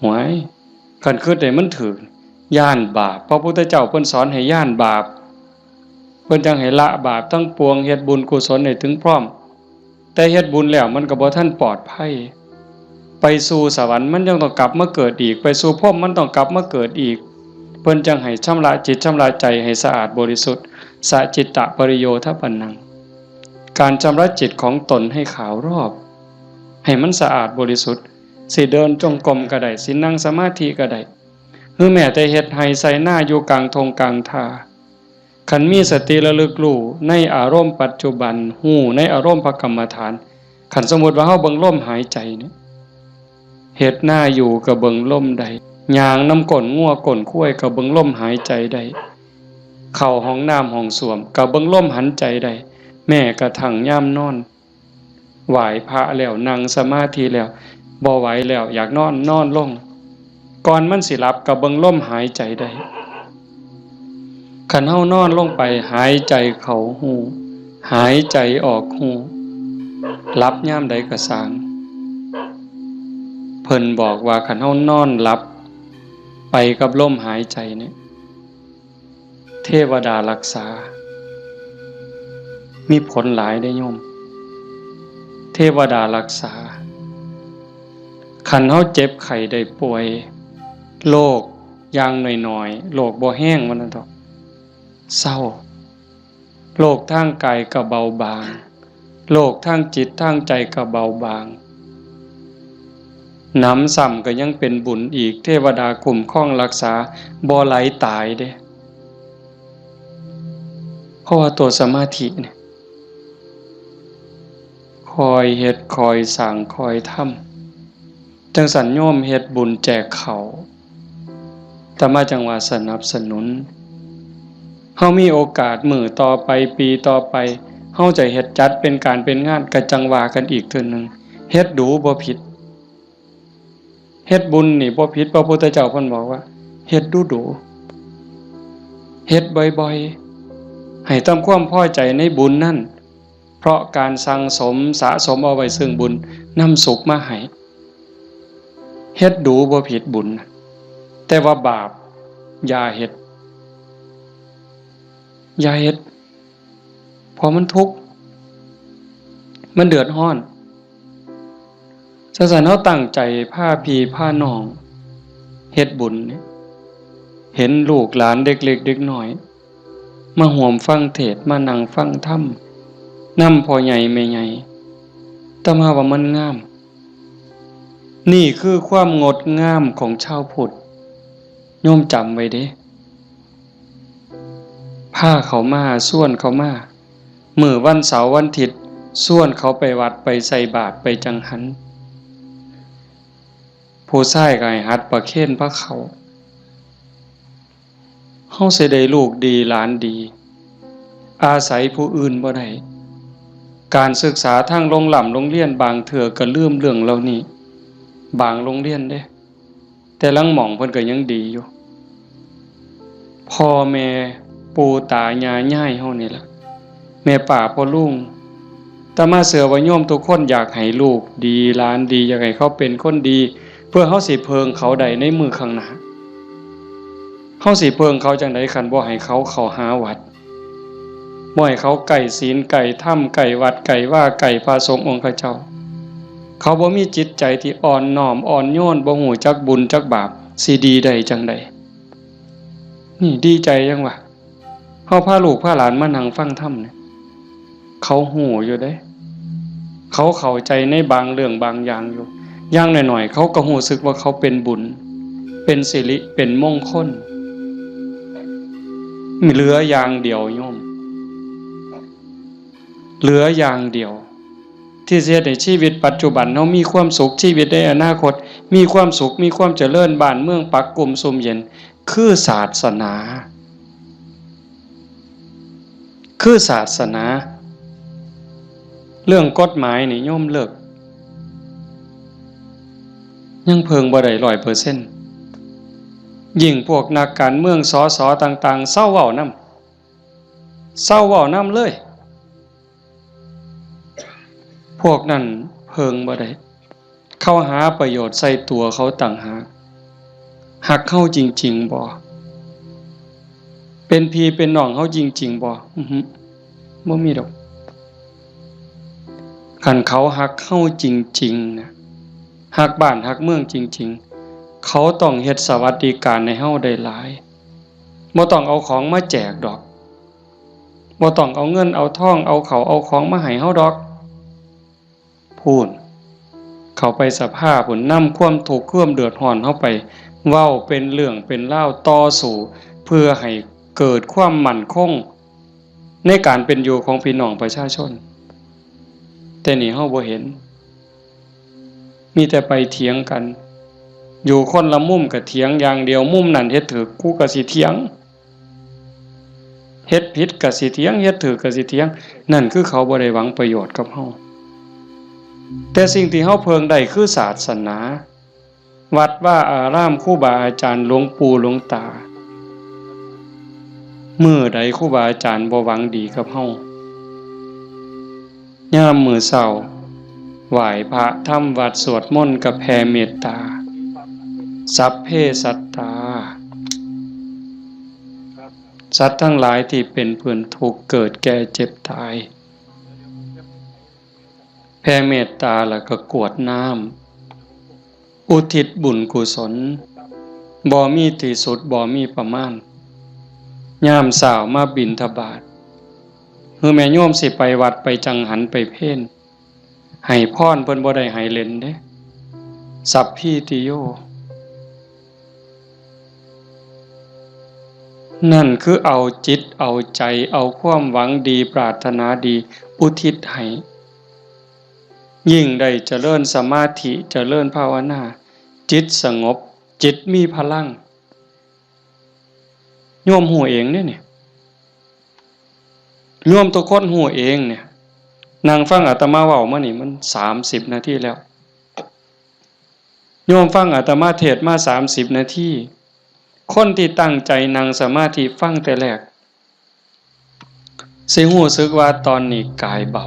หวย คันคิดให้มันถูก ย้านบาป พระพุทธเจ้าเพิ่นสอนให้ย้านบาป เพิ่นจั่งให้ละบาปทั้งปวง เฮ็ดบุญกุศลให้ถึงพร้อม แต่เฮ็ดบุญแล้วมันก็บ่ทันปลอดภัย ไปสู่สวรรค์มันยังต้องกลับมาเกิดอีก ไปสู่พรหมมันต้องกลับมาเกิดอีก เพิ่นจั่งให้ชำระจิตชำระใจให้สะอาดบริสุทธิ์ สะจิตตะปริโยทปปันนัง การชำระจิตของตนให้ขาวรอบ ให้มันสะอาดบริสุทธิ์ สิเดินจงกรมก็ได้ สินั่งสมาธิก็ได้ หรือแม้แต่เฮ็ดไร่ไถนาอยู่กลางท่งกลางท่า คันมีสติระลึกรู้ในอารมณ์ปัจจุบัน รู้ในอารมณ์พระกรรมฐาน คันสมมุติว่าเฮาเบิ่งลมหายใจเนี่ย เฮ็ดนาอยู่ก็เบิ่งลมได้ ย่างนำก้นงัวก้นควายก็เบิ่งลมหายใจได้ เข้าห้องน้ำห้องส้วมก็เบิ่งลมหายใจได้ แม้กระทั่งยามนอน ไหว้พระแล้ว นั่งสมาธิแล้ว บ่ไหวแล้ว อยากนอน นอนลง ก่อนมันสิหลับก็เบิ่งลมหายใจได้ คันเฮานอนลงไป หายใจเข้ารู้ หายใจออกรู้ หลับยามใดก็ซ่าง เพิ่นบอกว่าคันเฮานอนหลับไปกับลมหายใจเนี่ย เทวดารักษา มีผลหลายเด้โยม เทวดารักษา คันเฮาเจ็บไข้ได้ป่วย โรคอย่างน้อยๆ โรคบ่แฮงว่าซั่นเถาะ เซา โรคทางกายก็เบาบาง โรคทางจิตทางใจก็เบาบาง หนำซ้ำก็ยังเป็นบุญอีก เทวดาคุ้มครองรักษา บ่ไหลตายเด้ เพราะว่าตัวสมาธิเนี่ย คอยเฮ็ด คอยสร้าง คอยทำ จั่งซั้นโยมเฮ็ดบุญแจกข้าว อาตมาจั่งว่าสนับสนุน เฮามีโอกาสมื้อต่อไป ปีต่อไป เฮาจะเฮ็ดจัดเป็นการเป็นงาน ก็จั่งว่ากันอีกเทื่อหนึ่ง เฮ็ดดูบ่ผิด เฮ็ดบุญนี่บ่ผิด พระพุทธเจ้าเพิ่นบอกว่า เฮ็ดดูดู เฮ็ดบ่อยๆ ให้ทำความพอใจในบุญนั่น เพราะการสั่งสมสะสมเอาไว้ซึ่งบุญ นำสุขมาให้ เฮ็ดดูบ่ผิดบุญ แต่ว่าบาป อย่าเฮ็ด อย่าเฮ็ด เพราะมันทุกข์ มันเดือดร้อน จั่งซั้นเฮาตั้งใจพาพี่พาน้องเฮ็ดบุญเนี่ย เห็นลูกหลานเด็กเล็กเด็กน้อย มาร่วมฟังเทศน์ มานั่งฟังธรรม นำพ่อใหญ่แม่ใหญ่ อาตมาว่ามันงาม นี่คือความงดงามของชาวพุทธ โยมจำไว้เด้ พาเขามา ชวนเขามา มื้อวันเสาร์วันอาทิตย์ ชวนเขาไปวัด ไปใส่บาตร ไปจังหัน ผู้ชายก็ให้หัดประเคนพาเข้า เฮาสิได้ลูกดีหลานดี อาศัยผู้อื่นบ่ได้ การศึกษาทางโรงร่ำโรงเรียนบางเทื่อก็ลืมเรื่องเหล่านี้ บางโรงเรียนเด้ แต่ลางหม่องเพิ่นก็ยังดีอยู่ พ่อแม่ปู่ตายายยายเฮานี่ล่ะ แม่ป้าพ่อลุง อาตมาเชื่อว่าโยมทุกคนอยากให้ลูกดีหลานดี อยากให้เขาเป็นคนดี เพื่อเฮาสิเพิ่งเขาได้ในมื้อข้างหน้า เฮาสิเพิ่งเขาจั่งใดคันบ่ให้เขาเข้าหาวัด บ่ให้เขาใกล้ศีลใกล้ธรรม ใกล้วัดใกล้วา ใกล้พระสงฆ์องค์ข้าเจ้า เขาบ่มีจิตใจที่อ่อนน้อมอ่อนโยน บ่ฮู้จักบุญจักบาป สิดีได้จั่งใด นี่ดีใจจั่งวะ เฮาพาลูกพาหลานมานั่งฟังธรรมเนี่ย เขาฮู้อยู่เด้ เขาเข้าใจในบางเรื่องบางอย่างอยู่ อย่างน้อยๆ เขาก็ฮู้สึกว่าเขาเป็นบุญ เป็นสิริ เป็นมงคล เหลืออย่างเดียวโยม เหลืออย่างเดียว ที่สิเฮ็ดให้ชีวิตปัจจุบันเฮามีความสุข ชีวิตในอนาคตมีความสุข มีความเจริญ บ้านเมืองปักกุมซุ่มเย็น คือศาสนา คือศาสนา เรื่องกฎหมายนี่โยมเลิก ยังเพิ่งบ่ได้ร้อยเปอร์เซ็นต์ ยิ่งพวกนักการเมือง สส ต่างๆ เซาเว้านำ เซาเว้านำเลย พวกนั้นเพิ่งบ่ได้ เขาหาประโยชน์ใส่ตัวเขาต่างหาก ฮักเฮาจริงๆบ่ เป็นพี่เป็นน้องเฮาจริงๆบ่ อือหือ บ่มีดอก คันเขาฮักเฮาจริงๆ นะ ฮักบ้านฮักเมืองจริงๆ เขาต้องเฮ็ดสวัสดิการให้เฮาได้หลาย บ่ต้องเอาของมาแจกดอก บ่ต้องเอาเงินเอาทอง เอาข้าวเอาของมาให้เฮาดอก พู้น เข้าไปสภาพู้น นำความทุกข์ความเดือดร้อนเฮาไป เว้าเป็นเรื่องเป็นราว ต่อสู้ เพื่อให้เกิดความมั่นคง ในการเป็นอยู่ของพี่น้องประชาชน แต่นี่เฮาบ่เห็น มีแต่ไปเถียงกัน อยู่คนละมุมก็เถียงอย่างเดียว มุมนั้นเฮ็ดถูก กูก็สิเถียง เฮ็ดผิดก็สิเถียง เฮ็ดถูกก็สิเถียง นั่นคือเขาบ่ได้หวังประโยชน์กับเฮา แต่สิ่งที่เฮาเพิ่งได้คือศาสนา วัดวาอาราม ครูบาอาจารย์ หลวงปู่หลวงตา มื้อใดครูบาอาจารย์บ่หวังดีกับเฮา ยามมื้อเช้า ไหว้พระทำวัตรสวดมนต์กับแผ่เมตตา สัพเพสัตตา สัตว์ทั้งหลายที่เป็นเพื่อนทุกข์เกิดแก่เจ็บตาย แผ่เมตตาแล้วก็กรวดน้ำ อุทิศบุญกุศล บ่มีที่สุด บ่มีประมาณ ยามเช้ามาบิณฑบาต คือแม่โยมสิไปวัดไปจังหันไปเพล ให้พรเพิ่นบ่ได้ให้เล่นเด้ สัพพีติโย นั่นคือเอาจิตเอาใจ เอาความหวังดีปรารถนาดีอุทิศให้ ยิ่งได้เจริญสมาธิเจริญภาวนา จิตสงบ จิตมีพลัง โยมฮู้เองเด้เนี่ย โยมทุกคนฮู้เองเนี่ย นั่งฟังอาตมาเว้ามานี่มันสามสิบนาทีแล้ว โยมฟังอาตมาเทศน์มาสามสิบนาที คนที่ตั้งใจนั่งสมาธิฟังแต่แรก สิฮู้สึกว่าตอนนี้กายเบา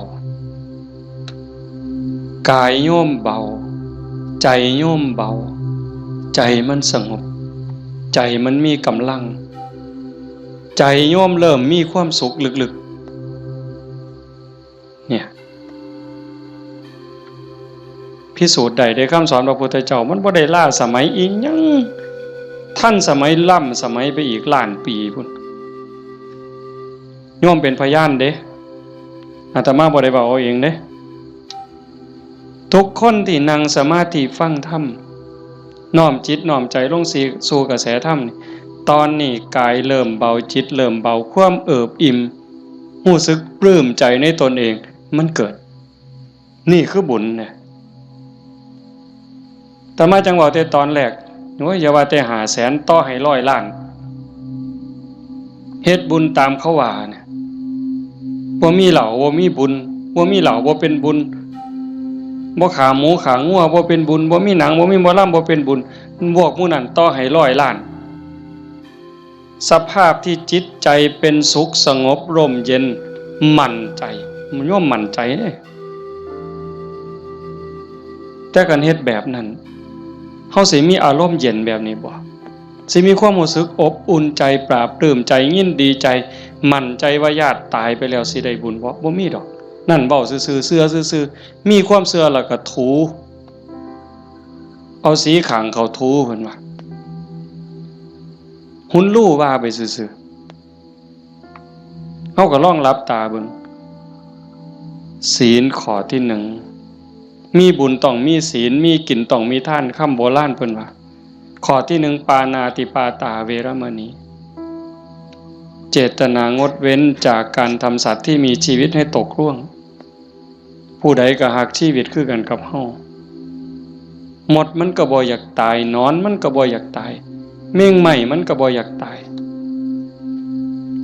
กายโยมเบา ใจโยมเบา ใจมันสงบ ใจมันมีกำลัง ใจโยมเริ่มมีความสุขลึกๆ เนี่ย พิสูจน์ได้เด้ คำสอนพระพุทธเจ้า มันบ่ได้ล้าสมัยอีหยัง ทันสมัยล้ำสมัยไปอีกล้านปีพุ้น โยมเป็นพยานเด้ อาตมาบ่ได้เว้าเอาเองเด้ ทุกคนที่นั่งสมาธิฟังธรรม น้อมจิตน้อมใจลงสู่กระแสธรรมนี่ ตอนนี้กายเริ่มเบา จิตเริ่มเบา ความเอิบอิ่ม รู้สึกปลื้มใจในตนเอง มันเกิด นี่คือบุญเนี่ย อาตมาจั่งเว้าแต่ตอนแรก โอ้ย อย่าว่าแต่ห้าแสน ต่อให้ร้อยล้าน เฮ็ดบุญตามเขาว่าเนี่ย บ่มีเหล้าบ่มีบุญ บ่มีเหล้าบ่เป็นบุญ บ่ฆ่าหมูฆ่างัวบ่เป็นบุญ บ่มีหนังบ่มีหมอลำบ่เป็นบุญ พวกหมู่นั้นต่อให้ร้อยล้าน สภาพที่จิตใจเป็นสุขสงบร่มเย็น มั่นใจ โยมมั่นใจเด้ แต่คันเฮ็ดแบบนั้น เฮาสิมีอารมณ์เย็นแบบนี้บ่ สิมีความรู้สึกอบอุ่นใจ ปลาบปลื้มใจ ยินดีใจ มั่นใจว่าญาติตายไปแล้วสิได้บุญบ่ บ่มีดอก นั่นเว้าซื่อๆ เชื่อซื่อๆ มีความเชื่อแล้วก็ถู เอาสีข้างเขาถูเพิ่นว่า หุนลู่ว่าไปซื่อๆ เฮาก็ลองหลับตาเบิ่ง ศีลข้อที่หนึ่ง มีบุญต้องมีศีล มีกินต้องมีทาน คำโบราณเพิ่นว่า ข้อที่หนึ่ง ปาณาติปาตาเวรมณี เจตนางดเว้นจากการทำสัตว์ที่มีชีวิตให้ตกร่วง ผู้ใดก็ฮักชีวิตคือกันกับเฮา มดมันก็บ่อยากตาย หนอนมันก็บ่อยากตาย แมงไหม้มันก็บ่อยากตาย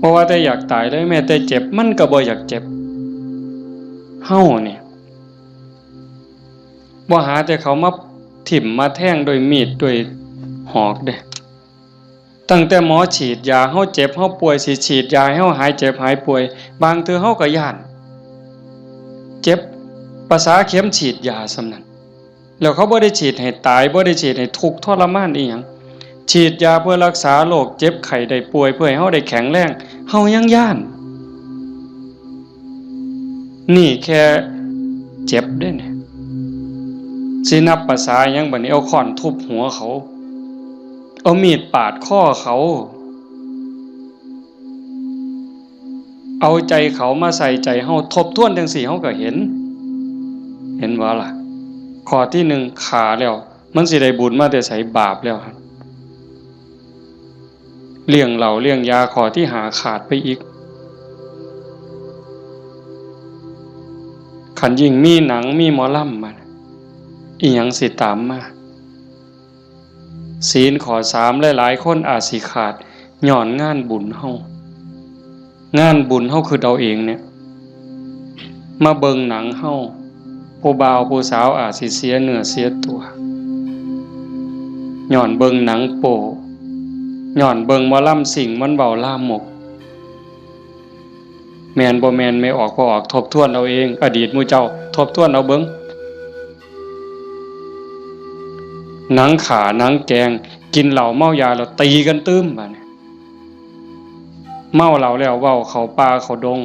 บ่ว่าแต่อยากตายเลย แม้แต่เจ็บมันก็บ่อยากเจ็บ เฮาเนี่ย บ่หาแต่เขามาถิ่มมาแทงด้วยมีดด้วยหอกเด้ ตั้งแต่หมอฉีดยา เฮาเจ็บเฮาป่วย สิฉีดยาให้เฮาหายเจ็บหายป่วย บางเทื่อเฮาก็ย้าน เจ็บประสาเข็มฉีดยาส่ำนั้น แล้วเขาบ่ได้ฉีดให้ตาย บ่ได้ฉีดให้ทุกข์ทรมานอีหยัง ฉีดยาเพื่อรักษาโรคเจ็บไข้ได้ป่วย เพื่อให้เฮาได้แข็งแรง เฮายังย้าน นี่แค่เจ็บเด้เนี่ย สินับประสาหยังบัดนี้ เอาค้อนทุบหัวเขา เอามีดปาดคอเขา เอาใจเขามาใส่ใจเฮา ทบทวนจั่งซี้เฮาก็เห็น เห็นบ่ล่ะ ข้อที่หนึ่ง ฆ่าแล้ว มันสิได้บุญมาแต่ไส บาปแล้วหั่น เลี้ยงเหล้าเลี้ยงยา ข้อที่ห้า ขาดไปอีก คันยิ่งมีหนังมีหมอลำมา อีหยังสิตามมา ศีลข้อสาม หลายๆ คนอาจสิขาด ย้อนงานบุญเฮา งานบุญเฮาคิดเอาเองเนี่ย มาเบิ่งหนังเฮา ผู้บ่าวผู้สาวอาจสิเสียเนื้อเสียตัว ย้อนเบิ่งหนังโป๊ ย้อนเบิ่งหมอลำซิ่งมันเว้าลามก แม่นบ่แม่น แม่ออกบ่ออก ทบทวนเอาเอง อดีตหมู่เจ้า ทบทวนเอาเบิ่ง หนังฆ่าหนังแกล้ง กินเหล้าเมายาแล้วตีกันตื่ม บาดนี้ เมาเหล้าแล้วเว้าเข้าป่าเข้าดง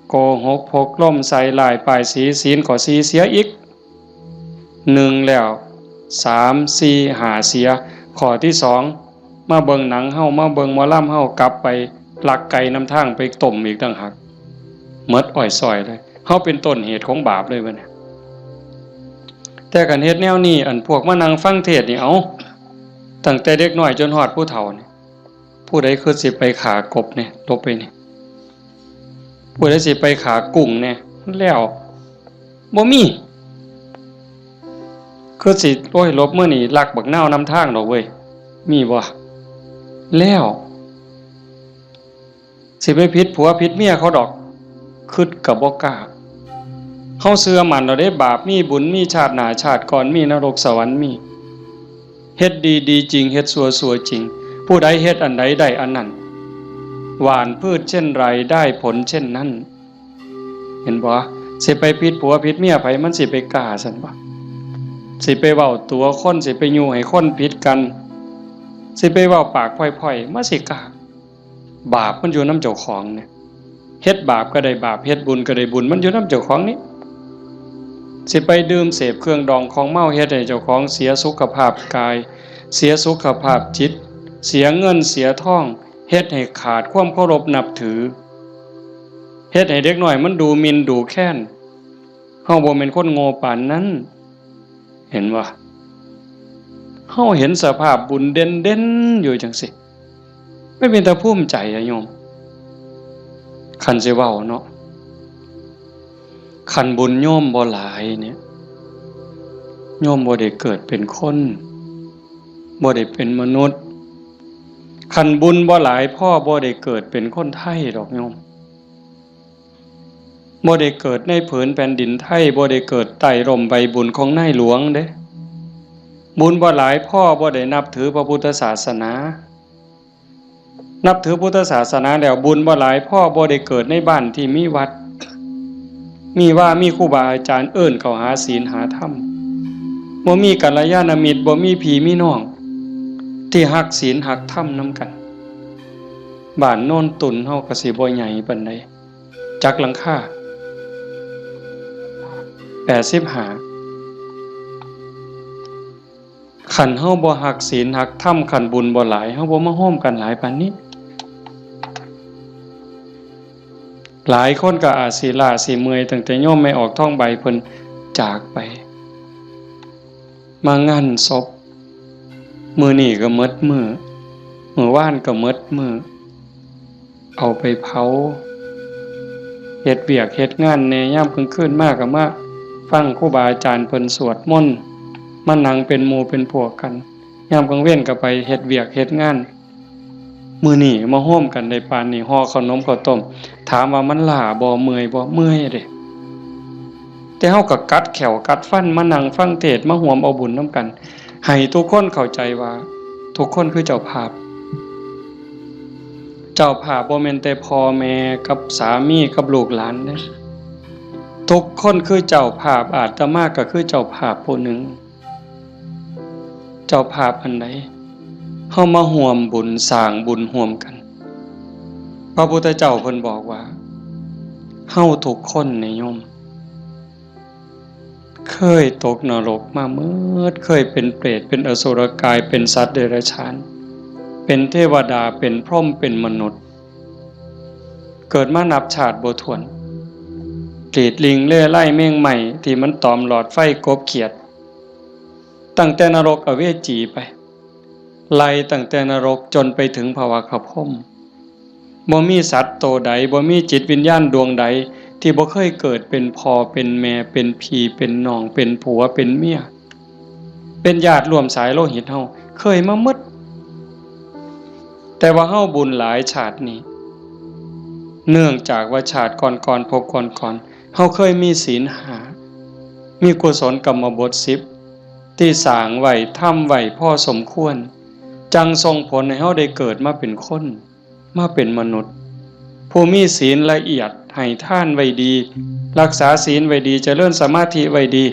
โกหกพกลมใส่ร้ายป้ายสี ศีลข้อสี่เสียอีก หนึ่งแล้ว สาม สี่ ห้า เสีย ข้อที่สอง มาเบิ่งหนังเฮา มาเบิ่งหมอลำเฮา กลับไปลักไก่นำทางไปต้มอีกต่างหาก หมดอ้อยส้อยเลย เฮาเป็นต้นเหตุของบาปเลยบัดนี้ แต่คันเฮ็ดแนวนี้ อันพวกมานั่งฟังเทศน์นี่ เอ้า ตั้งแต่เด็กน้อยจนฮอดผู้เฒ่านี่ ผู้ใดคือสิไปฆ่ากบเนี่ย หลบไปนี่ ผู้ใดสิไปฆ่ากุ้งเนี่ย แล้ว บ่มี คือสิ โอ้ย หลบมื้อนี้ลักบักนาวนำทางดอกเว้ย มีบ่ แล้ว สิไปผิดผัวผิดเมียเขาดอก คิดก็บ่กล้า เฮาเชื่อมั่นแล้วเด้ บาปมีบุญมี ชาติหน้าชาติก่อนมี นรกสวรรค์มี เฮ็ดดีดีจริง เฮ็ดชั่วชั่วจริง ผู้ใดเฮ็ดอันใดได้อันนั้น หว่านพืชเช่นไรได้ผลเช่นนั้น เห็นบ่ สิไปผิดผัวผิดเมียไผ มันสิไปกล้าซั่นบ่ สิไปเว้าตั๋วคน สิไปยุให้คนผิดกัน สิไปเว้าปากพ่อยๆ มันสิกล้า บาปมันอยู่นำเจ้าของเนี่ย เฮ็ดบาปก็ได้บาป เฮ็ดบุญก็ได้บุญ มันอยู่นำเจ้าของนี่ สิไปดื่มเสพเครื่องดองของเมา เฮ็ดให้เจ้าของเสียสุขภาพกาย เสียสุขภาพจิต เสียเงินเสียทอง เฮ็ดให้ขาดความเคารพนับถือ เฮ็ดให้เด็กน้อยมันดูหมิ่นดูแคลน เฮาบ่แม่นคนโง่ปานนั้น เห็นบ่ เฮาเห็นสภาพบุญเด่นๆ อยู่จังซี่ มันเป็นตาภูมิใจอะโยม คันสิเว้าเนาะ คันบุญโยมบ่หลายเนี่ย โยมบ่ได้เกิดเป็นคน บ่ได้เป็นมนุษย์ คันบุญบ่หลายพอ บ่ได้เกิดเป็นคนไทยดอกโยม บ่ได้เกิดในผืนแผ่นดินไทย บ่ได้เกิดใต้ร่มใบบุญของนายหลวงเด้ บุญบ่หลายพอ บ่ได้นับถือพระพุทธศาสนา นับถือพุทธศาสนาแล้ว บุญบ่หลายพอ บ่ได้เกิดในบ้านที่มีวัด มีว่ามีครูบาอาจารย์เอิ้นเข้าหาศีลหาธรรม บ่มีกัลยาณมิตร บ่มีพี่มีน้อง ที่ฮักศีลฮักธรรมนำกัน บ้านโนนตุ่นเฮาก็สิบ่ใหญ่ปานใด จักหลังคา แปดสิบห้า คันเฮาบ่ฮักศีลฮักธรรม คันบุญบ่หลาย เฮาบ่มาโฮมกันหลายปานนี้ หลายคนก็อาจสิล้าสิเมื่อย ตั้งแต่โยมแม่ออกทองใบเพิ่นจากไป มางานศพ มื้อนี้ก็หมดมื้อ มื้อวานก็หมดมื้อ เอาไปเผา เฮ็ดเวียกเฮ็ดงานแหน่ ยามกลางคืนมาก็มาฟังครูบาอาจารย์เพิ่นสวดมนต์ มานั่งเป็นหมู่เป็นพวกกัน ยามกลางเว็นก็ไปเฮ็ดเวียกเฮ็ดงาน มื้อนี้มาโฮมกันได้ปานนี้ ห่อขนมข้าวต้ม ถามว่ามันล้าบ่ เมื่อยบ่ เมื่อยเด้ แต่เฮาก็กัดแข้วกัดฟันมานั่งฟังเทศน์ มาร่วมเอาบุญนำกัน ให้ทุกคนเข้าใจว่าทุกคนคือเจ้าภาพ เจ้าภาพบ่แม่นแต่พ่อแม่กับสามีกับลูกหลานเด้ ทุกคนคือเจ้าภาพ อาตมาก็คือเจ้าภาพผู้หนึ่ง เจ้าภาพอันใด เฮามาร่วมบุญสร้างบุญร่วมกัน พระพุทธเจ้าเพิ่นบอกว่า เฮาทุกคนนี่โยม เคยตกนรกมาหมด เคยเป็นเปรต เป็นอสุรกาย เป็นสัตว์เดรัจฉาน เป็นเทวดา เป็นพรหม เป็นมนุษย์ เกิดมานับชาติบ่ถ้วน กรีดลิงเล่ไล่แมงไหม้ที่มันตอมหลอดไฟกบเขียด ตั้งแต่นรกอเวจีไป ไล่ตั้งแต่นรกจนไปถึงภวคพรหม บ่มีสัตว์โตใด บ่มีจิตวิญญาณดวงใด ที่บ่เคยเกิดเป็นพ่อเป็นแม่ เป็นพี่เป็นน้อง เป็นผัวเป็นเมีย เป็นญาติร่วมสายโลหิตเฮา เคยมาหมด แต่ว่าเฮาบุญหลายชาตินี้ เนื่องจากว่าชาติก่อนๆ ภพก่อนๆ เฮาเคยมีศีลห้า มีกุศลกรรมบทสิบ ที่สร้างไว้ ทำไว้พอสมควร จั่งส่งผลให้เฮาได้เกิดมาเป็นคน มาเป็นมนุษย์ ผู้มีศีลละเอียด ให้ทานไว้ดี รักษาศีลไว้ดี เจริญสมาธิไว้ดี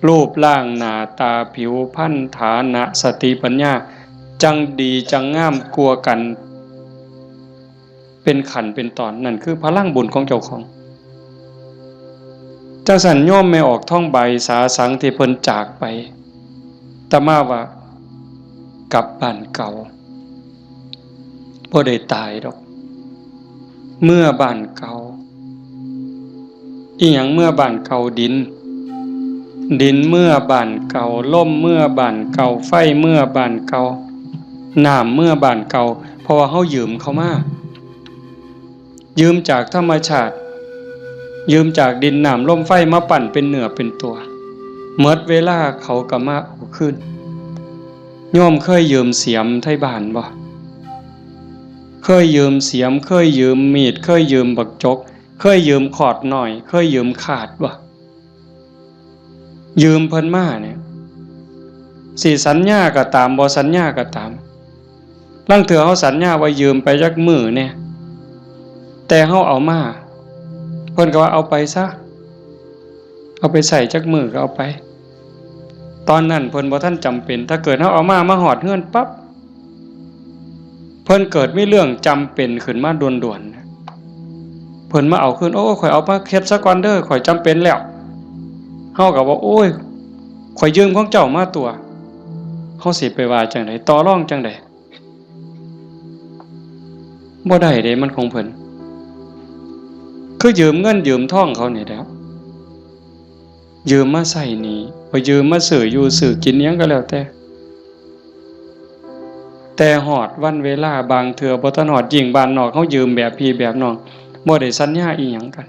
รูปร่างหน้าตาผิวพรรณ ฐานะ สติปัญญา จั่งดีจั่งงามกว่ากัน เป็นขั้นเป็นตอน นั่นคือพลังบุญของเจ้าของ จั่งซั้นโยมแม่ออกทองใบสาสังที่เพิ่นจากไป อาตมาว่า กลับบ้านเก่า บ่ได้ตายดอก เมือบ้านเก่า อิหยังเมือบ้านเก่า ดิน ดินเมือบ้านเก่า ลมเมือบ้านเก่า ไฟเมือบ้านเก่า น้ำเมือบ้านเก่า เพราะว่าเฮายืมเขามา ยืมจากธรรมชาติ ยืมจากดินน้ำลมไฟมาปั้นเป็นเนื้อเป็นตัว หมดเวลาเขาก็มาเอาคืน โยมเคยยืมเสียมไทบ้านบ่ เคยยืมเสียม เคยยืมมีด เคยยืมบักจก เคยยืมขอดน้อย เคยยืมคาดบ่ ยืมเพิ่นมาเนี่ย สิสัญญาก็ตาม บ่สัญญาก็ตาม ลางเทื่อเฮาสัญญาว่ายืมไปจักมื้อแหน่ แต่เฮาเอามา เพิ่นก็ว่าเอาไปซะ เอาไปใช้จักมื้อก็เอาไป ตอนนั้นเพิ่นบ่ทันจำเป็น ถ้าเกิดเฮาเอามา มาฮอดเฮือนปั๊บ เพิ่นเกิดมีเรื่องจำเป็นขึ้นมาด่วนๆ เพิ่นมาเอาคืน โอ้ ข้อยเอามาเฮ็ดซะก่อนเด้อ ข้อยจำเป็นแล้ว เฮาก็ว่า โอ้ย ข้อยยืมของเจ้ามาตัว เฮาสิไปว่าจั่งใด ต่อรองจั่งใด บ่ได้เด้ มันของเพิ่น คือยืมเงินยืมทองเขานี่แหละ ยืมมาใช้หนี้ บ่ยืมมาซื้ออยู่ซื้อกินอิหยังก็แล้วแต่ แต่ฮอดวันเวลาบางเทื่อบ่ทันฮอด ยิ่งบ้านนอกเฮายืมแบบพี่แบบน้อง บ่ได้สัญญาอิหยังกัน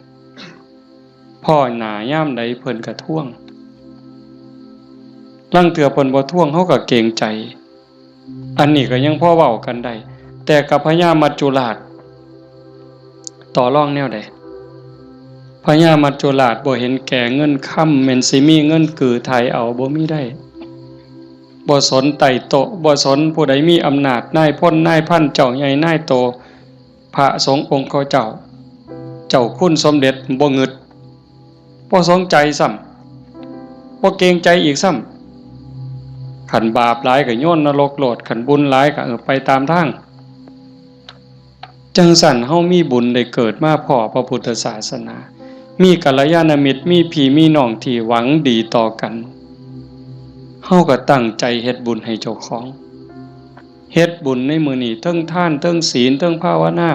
พ้อหน้ายามใดเพิ่นก็ทวง ลางเทื่อเพิ่นบ่ทวงเฮาก็เกรงใจ อันนี้ก็ยังพอเว้ากันได้ แต่กับพญามัจจุราช ต่อรองแนวใด พญามัจจุราชบ่เห็นแก่เงินคำ แม่นสิมีเงินกือไถ่เอา บ่มีได้ บ่สนไต่โต๊ะ บ่สนผู้ใดมีอำนาจ นายพลนายพัน เจ้าใหญ่นายโต พระสงฆ์องค์เขาเจ้า เจ้าคุณสมเด็จ บ่งึด บ่สนใจซ้ำ บ่เกรงใจอีกซ้ำ คันบาปหลายก็โยนนรกโลด คันบุญหลายก็ เออ ไปตามทาง จั่งซั้นเฮามีบุญได้เกิดมาพ้อพระพุทธศาสนา มีกัลยาณมิตร มีพี่มีน้องที่หวังดีต่อกัน เฮาก็ตั้งใจเฮ็ดบุญให้เจ้าของ เฮ็ดบุญในมื้อนี้ เทิงทาน เทิงศีล เทิงภาวนา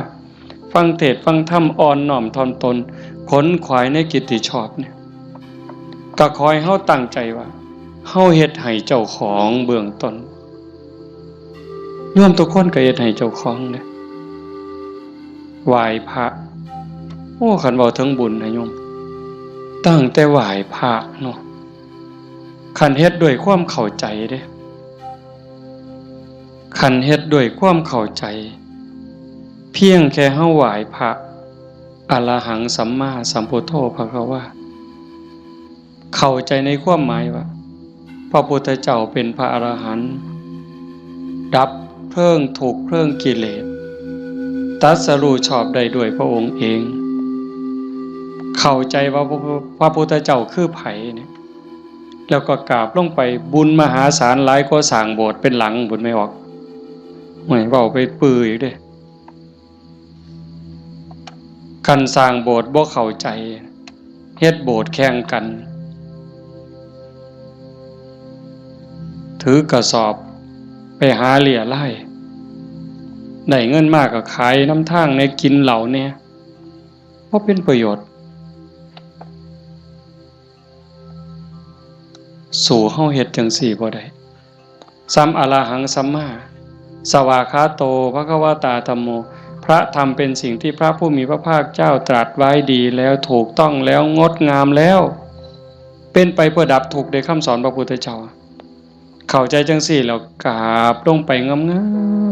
ฟังเทศน์ฟังธรรม อ่อนน้อมถ่อมตน ขนขวายในกิตติชอบเนี่ย ก็ขอให้เฮาตั้งใจว่า เฮาเฮ็ดให้เจ้าของเบื้องต้น โยมทุกคนก็เฮ็ดให้เจ้าของเด้ ไหว้พระ โอ้ คันเว้าถึงบุญนะโยม ตั้งแต่ไหว้พระเนาะ คันเฮ็ดด้วยความเข้าใจเด้ คันเฮ็ดด้วยความเข้าใจ เพียงแค่เฮาไหว้พระ อะระหังสัมมาสัมพุทโธภะคะวา เข้าใจในความหมายว่า พระพุทธเจ้าเป็นพระอรหันต์ ดับเพลิงทุกข์เพลิงกิเลส ตรัสรู้ชอบได้ด้วยพระองค์เอง เข้าใจว่าพระ พระพุทธเจ้าคือไผเนี่ย แล้วก็กราบลงไป บุญมหาศาลหลายกว่าสร้างโบสถ์เป็นหลังพุ้น แม่ออก โอ้ย เว้าไปปื้ออีกเด้ คันสร้างโบสถ์บ่เข้าใจ เฮ็ดโบสถ์แข่งกัน ถือกระสอบไปหาเรี่ยไล่ ได้เงินมาก็ขายนำทางแหน่ กินเหล้าแหน่ บ่เป็นประโยชน์ สู้เฮาเฮ็ดจั่งซี้บ่ได้ สัม อะระหังสัมมา สวากขาโต ภะคะวะตา ธัมโม พระธรรมเป็นสิ่งที่พระผู้มีพระภาคเจ้าตรัสไว้ดีแล้ว ถูกต้องแล้ว งดงามแล้ว เป็นไปเพื่อดับทุกข์ ได้คำสอนพระพุทธเจ้า เข้าใจจั่งซี้แล้วกราบลงไปงา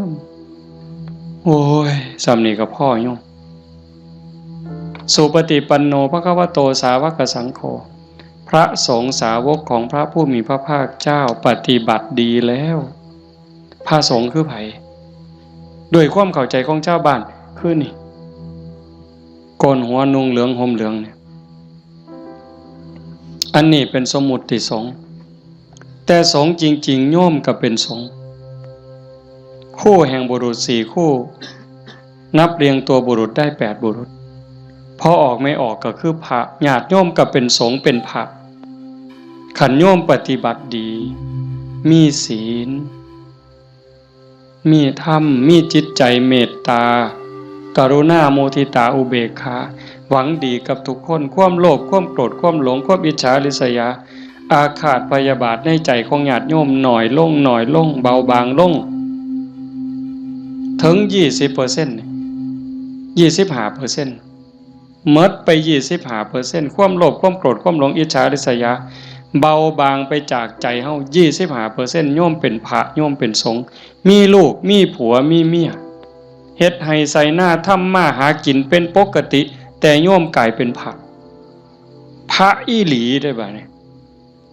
มๆ โอ้ย ส่ำนี้ก็พอโยม สุปฏิปันโน ภะคะวะโต สาวกสังโฆ พระสงฆ์สาวกของพระผู้มีพระภาคเจ้าปฏิบัติดีแล้ว พระสงฆ์คือไผ ด้วยความเข้าใจของชาวบ้าน คือนี่ โกนหัวนุ่งเหลืองห่มเหลืองเนี่ย อันนี้เป็นสมมุติสงฆ์ แต่สงฆ์จริงๆ โยมก็เป็นสงฆ์ คู่แห่งบุรุษสี่คู่ นับเรียงตัวบุรุษได้แปดบุรุษ พอออกไม่ออกก็คือพระ ญาติโยมก็เป็นสงฆ์เป็นพระ คันโยมปฏิบัติดี มีศีล มีธรรม มีจิตใจเมตตา กรุณา มุทิตา อุเบกขา หวังดีกับทุกคน ความโลภ ความโกรธ ความหลง ความอิจฉาริษยา อาฆาตพยาบาทในใจของญาติโยมน้อยลง น้อยลง เบาบางลง ถึงยี่สิบเปอร์เซ็นต์ ยี่สิบห้าเปอร์เซ็นต์ หมดไปยี่สิบห้าเปอร์เซ็นต์ ความโลภ ความโกรธ ความหลง อิจฉาริษยา เบาบางไปจากใจเฮา ยี่สิบห้าเปอร์เซ็นต์ โยมเป็นพระ โยมเป็นสงฆ์ มีลูก มีผัว มีเมีย เฮ็ดไฮ่ไถนา ทำมาหากินเป็นปกติ แต่โยมกลายเป็นพระ พระอีหลีได้บ่เนี่ย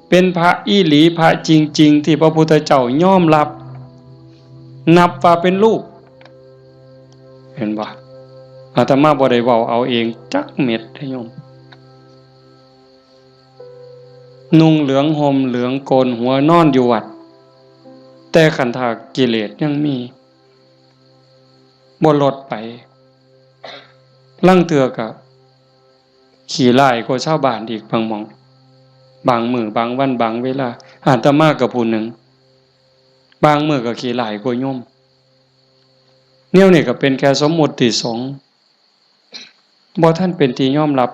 เป็นพระอีหลี พระจริงๆ ที่พระพุทธเจ้ายอมรับ นับว่าเป็นลูก เห็นบ่ อาตมาบ่ได้เว้าเอาเองจักเม็ดเด้อโยม นุ่งเหลืองห่มเหลืองโกนหัวนอนอยู่วัด แต่คันถ้ากิเลสยังมี บ่ลดไป ลางเทื่อก็ขี้ร้ายกว่าชาวบ้านอีกบางหม่อง บางมื้อบางวันบางเวลา อาตมาก็ผู้หนึ่ง บางมื้อก็ขี้ร้ายกว่าโยม แนวนี้ก็เป็นแค่สมมุติสงฆ์ บ่ทันเป็นที่ยอมรับ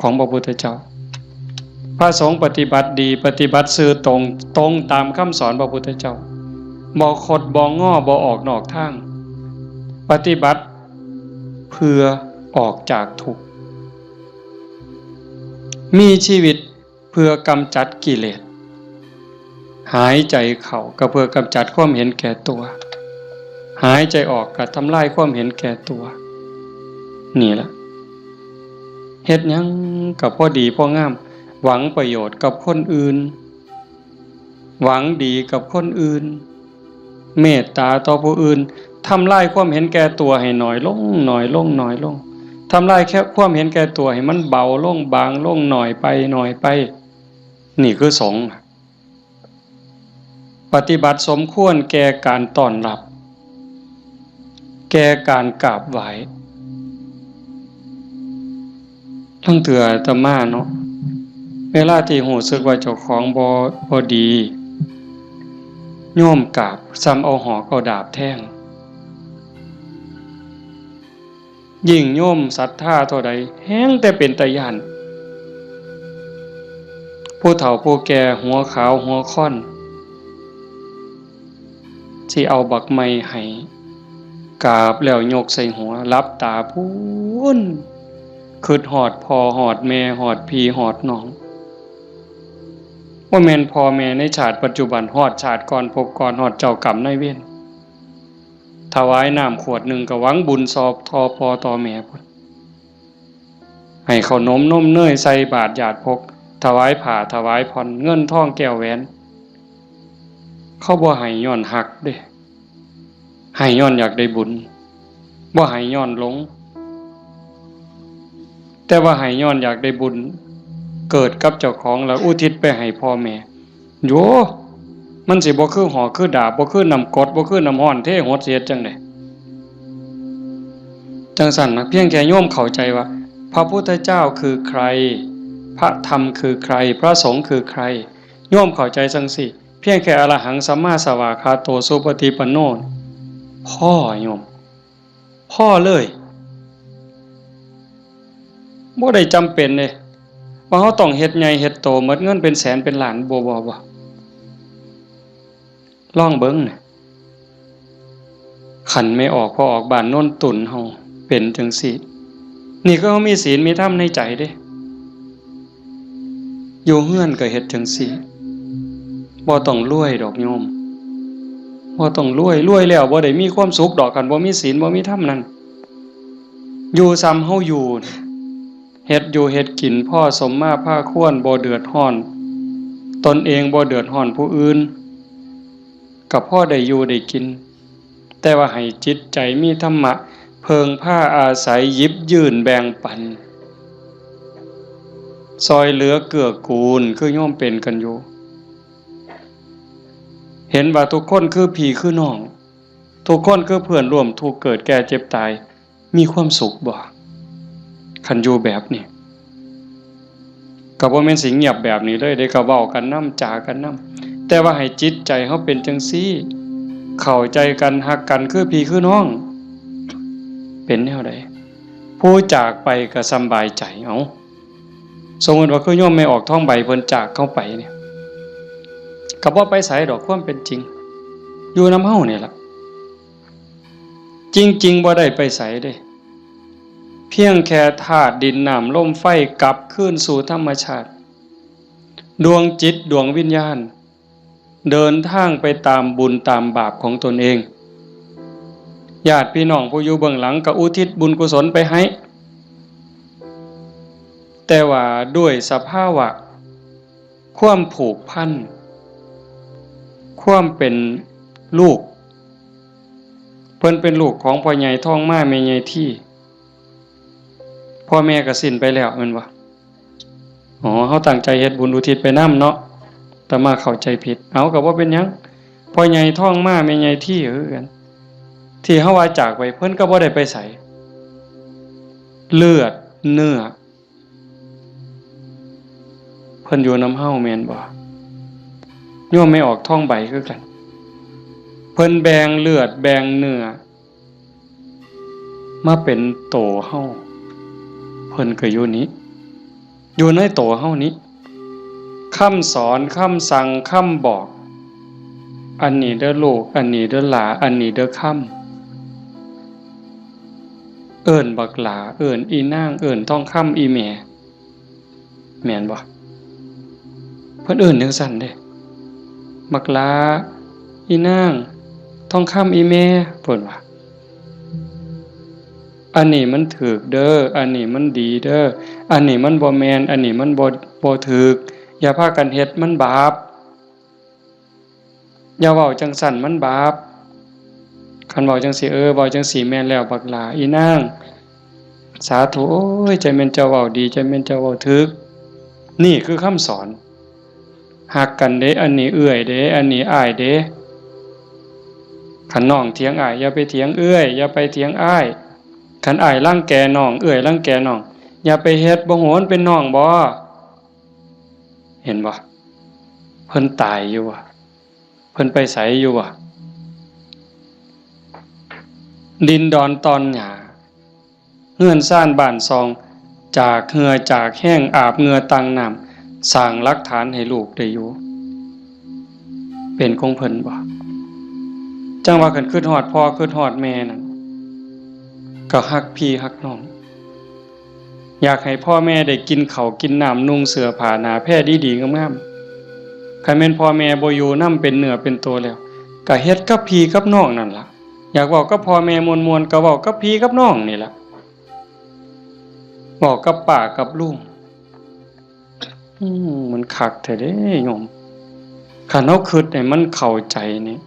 ของพระพุทธเจ้า พระสงฆ์ปฏิบัติดี ปฏิบัติซื่อตรง ตรงตามคำสอนพระพุทธเจ้า บ่คดบ่งอ บ่ออกนอกทาง ปฏิบัติเพื่อออกจากทุกข์ มีชีวิตเพื่อกำจัดกิเลส หายใจเข้าก็เพื่อกำจัดความเห็นแก่ตัว หายใจออกก็ทำลายความเห็นแก่ตัว นี่ล่ะ เฮ็ดหยังก็พอดีพองาม หวังประโยชน์กับคนอื่น หวังดีกับคนอื่น เมตตาต่อผู้อื่น ทำลายความเห็นแก่ตัวให้น้อยลง น้อยลง น้อยลง ทำลายแค่ความเห็นแก่ตัวให้มันเบาลง บางลง น้อยไป น้อยไป นี่คือสงฆ์ ปฏิบัติสมควรแก่การต้อนรับ แก่การกราบไหว้ ลางเทื่ออาตมาเนาะ เวลาที่รู้สึกว่าเจ้าของบ่ บ่ดี โยมกราบ ส่ำเอาหอกเอาดาบแทง ยิ่งโยมศรัทธาเท่าใด แฮ่งแต่เป็นตาย้าน ผู้เฒ่าผู้แก่หัวขาวหัวค่อน สิเอาบักไม้ให้ กราบแล้วยกใส่หัว หลับตาพู้น คิดฮอดพ่อฮอดแม่ ฮอดพี่ฮอดน้อง บ่แม่นพ่อแม่ในชาติปัจจุบัน ฮอดชาติก่อนภพก่อน ฮอดเจ้ากรรมนายเวร ถวายน้ำขวดหนึ่งก็หวังบุญซอบต่อพ่อต่อแม่พุ้น ให้ข้าวหนมนมเนยใส่บาตรญาติพก ถวายผ้าถวายผ่อน เงินทองแก้วแหวน เขาบ่ให้ย้อนฮักเด้ ให้ย้อนอยากได้บุญ บ่ให้ย้อนหลง แต่ว่าให้ย้อนอยากได้บุญ เกิดกับเจ้าของแล้วอุทิศไปให้พ่อแม่ โย มันสิบ่คือหอกคือดาบ บ่คือน้ำกรด บ่คือน้ำร้อนเทหด สิเฮ็ดจั่งใด จั่งซั้นนะ เพียงแค่โยมเข้าใจว่า พระพุทธเจ้าคือใคร พระธรรมคือใคร พระสงฆ์คือใคร โยมเข้าใจจั่งซี้ เพียงแค่อรหังสัมมาสวากขาโตสุปฏิปันโน พอโยม พอเลย บ่ได้จำเป็นเด้ ว่าเราต้องเฮ็ดใหญ่เฮ็ดโต หมดเงินเป็นแสนเป็นล้าน บ่ บ่ บ่ ลองเบิ่งนะ คันแม่ออกพ่อออกบ้านโนนตุนเฮาเป็นจั่งซี้ นี่คือเฮามีศีลมีธรรมในใจเด้ อยู่เฮือนก็เฮ็ดจั่งซี้ บ่ต้องรวยดอกโยม บ่ต้องรวย รวยแล้วบ่ได้มีความสุขดอก คันบ่มีศีลบ่มีธรรมนั่น อยู่ส่ำเฮาอยู่ เฮ็ดอยู่เฮ็ดกินพอสมมาพาควร บ่เดือดร้อนตนเอง บ่เดือดร้อนผู้อื่น ก็พอได้อยู่ได้กิน แต่ว่าให้จิตใจมีธรรมะ เพิ่งพาอาศัย หยิบยื่นแบ่งปัน ซอยเหลือเกื้อกูล คือโยมเป็นกันอยู่ เห็นว่าทุกคนคือพี่คือน้อง ทุกคนคือเพื่อนร่วมทุกข์เกิดแก่เจ็บตาย มีความสุขบ่ คันอยู่แบบนี้ ก็บ่แม่นสิเงียบแบบนี้เลยเด้ ก็เว้ากันนำ จากันนำ แต่ว่าให้จิตใจเฮาเป็นจั่งซี้ เข้าใจกัน ฮักกัน คือพี่คือน้อง เป็นแนวใด ผู้จากไปก็สำบายใจ เอ้า สมมุติว่าคือโยมแม่ออกทองใบเพิ่นจากเฮาไปเนี่ย ก็บ่ไปไสดอก ความเป็นจริง อยู่นำเฮานี่ล่ะ จริงๆ บ่ได้ไปไสเด้ เพียงแค่ธาตุดินน้ำลมไฟกลับคืนสู่ธรรมชาติ ดวงจิตดวงวิญญาณ เดินทางไปตามบุญตามบาปของตนเอง ญาติพี่น้องผู้อยู่เบื้องหลังก็อุทิศบุญกุศลไปให้ แต่ว่าด้วยสภาวะความผูกพัน ความเป็นลูก เพิ่นเป็นลูกของพ่อใหญ่ทองมาแม่ใหญ่ที พ่อแม่ก็สิ้นไปแล้วแม่นบ่ อ๋อ เฮาตั้งใจเฮ็ดบุญอุทิศไปนำเนาะ อาตมาเข้าใจผิด เอา ก็บ่เป็นหยัง พ่อใหญ่ทองมาแม่ใหญ่ทีคือกัน ที่เฮาว่าจากไป เพิ่นก็บ่ได้ไปไส เลือดเนื้อ เพิ่นอยู่นำเฮาแม่นบ่ โยมแม่ออกทองใบคือกัน เพิ่นแบ่งเลือดแบ่งเนื้อ มาเป็นโตเฮา เพิ่นก็อยู่นี้ อยู่ในโตเฮานี้ คำสอน คำสั่ง คำบอก อันนี้เด้อลูก อันนี้เด้อหลา อันนี้เด้อคำ เอิ้นบักหลา เอิ้นอีนาง เอิ้นทองคำอีแม่ แม่นบ่ เพิ่นเอิ้นจั่งซั้นเด้ บักหลา อีนาง ทองคำอีแม่ เพิ่นว่า อันนี้มันถูกเด้อ อันนี้มันดีเด้อ อันนี้มันบ่แม่น อันนี้มันบ่ บ่ถูก อย่าพากันเฮ็ด มันบาป อย่าเว้าจั่งซั้น มันบาป คันเว้าจั่งซี้ เออ เว้าจั่งซี้แม่นแล้ว บักหลา อีนาง สาธุ โอ้ย จั่งแม่นเจ้าเว้าดี จั่งแม่นเจ้าเว้าถูก นี่คือคำสอน ฮักกันเด้ อันนี้เอื้อยเด้ อันนี้อ้ายเด้ คันน้องเถียงอ้าย อย่าไปเถียงเอื้อย อย่าไปเถียงอ้าย คันอ้ายรังแกน้อง เอื้อยรังแกน้อง อย่าไปเฮ็ด บ่ฮู้มันเป็นน้องบ่ เห็นบ่ เพิ่นตายอยู่บ่ เพิ่นไปไสอยู่บ่ ดินดอนตอนหญ้า เฮือนซานบ้านซอง จากเหื่อจากแฮง อาบเหงื่อต่างน้ำ สร้างหลักฐานให้ลูกได้อยู่ เป็นของเพิ่นบ่ จั่งว่าคันคิดฮอดพ่อคิดฮอดแม่นั่น ก็ฮักพี่ฮักน้อง อยากให้พ่อแม่ได้กินข้าวกินน้ำ นุ่งเสื้อผ้าหน้าแพรดีๆงามๆ คันแม่นพ่อแม่บ่อยู่นำเป็นเนื้อเป็นตัวแล้ว ก็เฮ็ดกับพี่กับน้องนั่นล่ะ อยากเว้ากับพ่อแม่ม่วนๆ ก็เว้ากับพี่กับน้องนี่ล่ะ เว้ากับป้ากับลุง อืม มันคักแท้เด้โยม คันเฮาคิดให้มันเข้าใจนี่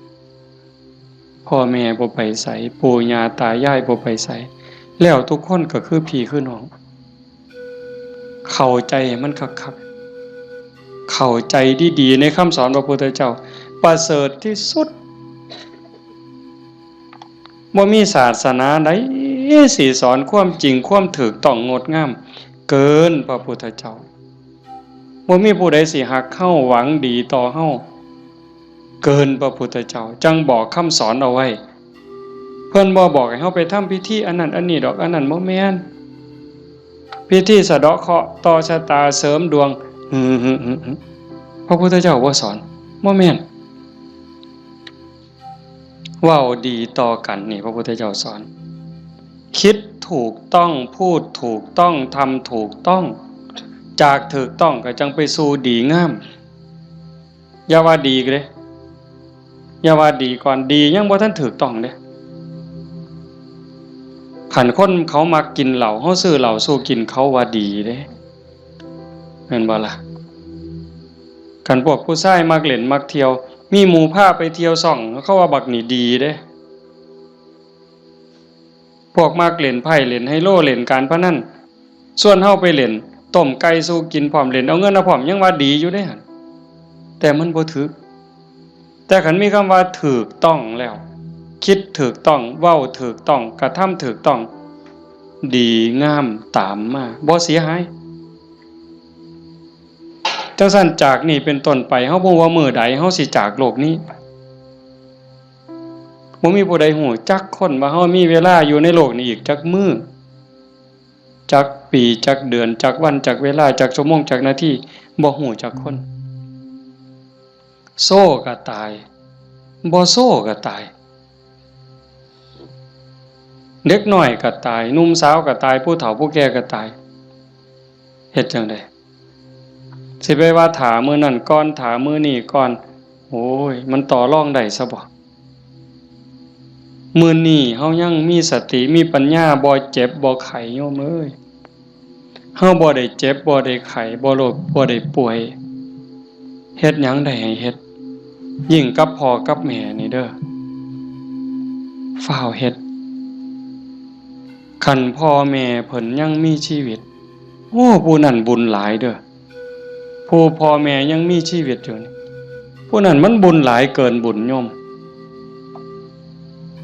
พ่อแม่บ่ไปไส ปู่ย่าตายายบ่ไปไส แล้วทุกคนก็คือพี่คือน้อง เข้าใจให้มันคักๆ เข้าใจดีๆ ในคำสอนพระพุทธเจ้า ประเสริฐที่สุด บ่มีศาสนาใดสิสอนความจริงความถูกต้องงดงาม เกินพระพุทธเจ้า บ่มีผู้ใดสิฮักเฮาหวังดีต่อเฮา เกินพระพุทธเจ้า จั่งบอกคำสอนเอาไว้ เพิ่นบ่บอกให้เฮาไปทำพิธีอันนั้นอันนี้ดอก อันนั้นบ่แม่น พิธีสะเดาะเคราะห์ต่อชะตาเสริมดวง พระพุทธเจ้าบ่สอน บ่แม่น เว้าดีต่อกันนี่พระพุทธเจ้าสอน คิดถูกต้อง พูดถูกต้อง ทำถูกต้อง จากถูกต้องก็จั่งไปสู่ดีงาม อย่าว่าดีเด้ อย่าว่าดีก่อน ดียังบ่ทันถูกต้องเด้ คันคนเขามักกินเหล้า เฮาซื้อเหล้าสู่กิน เขาว่าดีเด้ แม่นบ่ล่ะ คันพวกผู้ชายมักเล่นมักเที่ยว มีหมู่พาไปเที่ยวซ่อง เขาว่าบักนี่ดีเด้ พวกมักเล่นไพ่เล่นไฮโลเล่นการพนัน ชวนเฮาไปเล่น โต ต้มไก่สู่กินพร้อม เล่นเอาเงินเอาพร้อม ยังว่าดีอยู่เด้หั่น แต่มันบ่ถืก แต่คันมีคำว่าถูกต้องแล้ว คิดถูกต้อง เว้าถูกต้อง กระทำถูกต้อง ดีงามตามมา บ่เสียหาย จั่งซั้นจากนี้เป็นต้นไป เฮาบ่ฮู้ว่ามื้อใดเฮาสิจากโลกนี้ไป บ่มีผู้ใดฮู้จักคนว่าเฮามีเวลาอยู่ในโลกนี้อีกจักมื้อ จักปี จักเดือน จักวัน จักเวลา จักชั่วโมง จักนาที บ่ฮู้จักคน โซก็ตาย บ่โซก็ตาย เด็กน้อยก็ตาย หนุ่มสาวก็ตาย ผู้เฒ่าผู้แก่ก็ตาย เฮ็ดจั่งใด สิไปว่าถ้ามื้อนั้นก่อน ถ้ามื้อนี้ก่อน โอ้ย มันต่อรองได้ซะบ่ มื้อนี้เฮายังมีสติ มีปัญญา บ่เจ็บ บ่ไข้ โยมเอ้ย เฮาบ่ได้เจ็บ บ่ได้ไข้ บ่โรค บ่ได้ป่วย เฮ็ดหยังได้ให้เฮ็ด ยิ่งกับพ่อกับแม่นี่เด้อ ฟ้าวเฮ็ด คันพ่อแม่เพิ่นยังมีชีวิต โอ้ ผู้นั้นบุญหลายเด้อ ผู้พ่อแม่ยังมีชีวิตอยู่นี่ ผู้นั้นมันบุญหลายเกินบุญโยม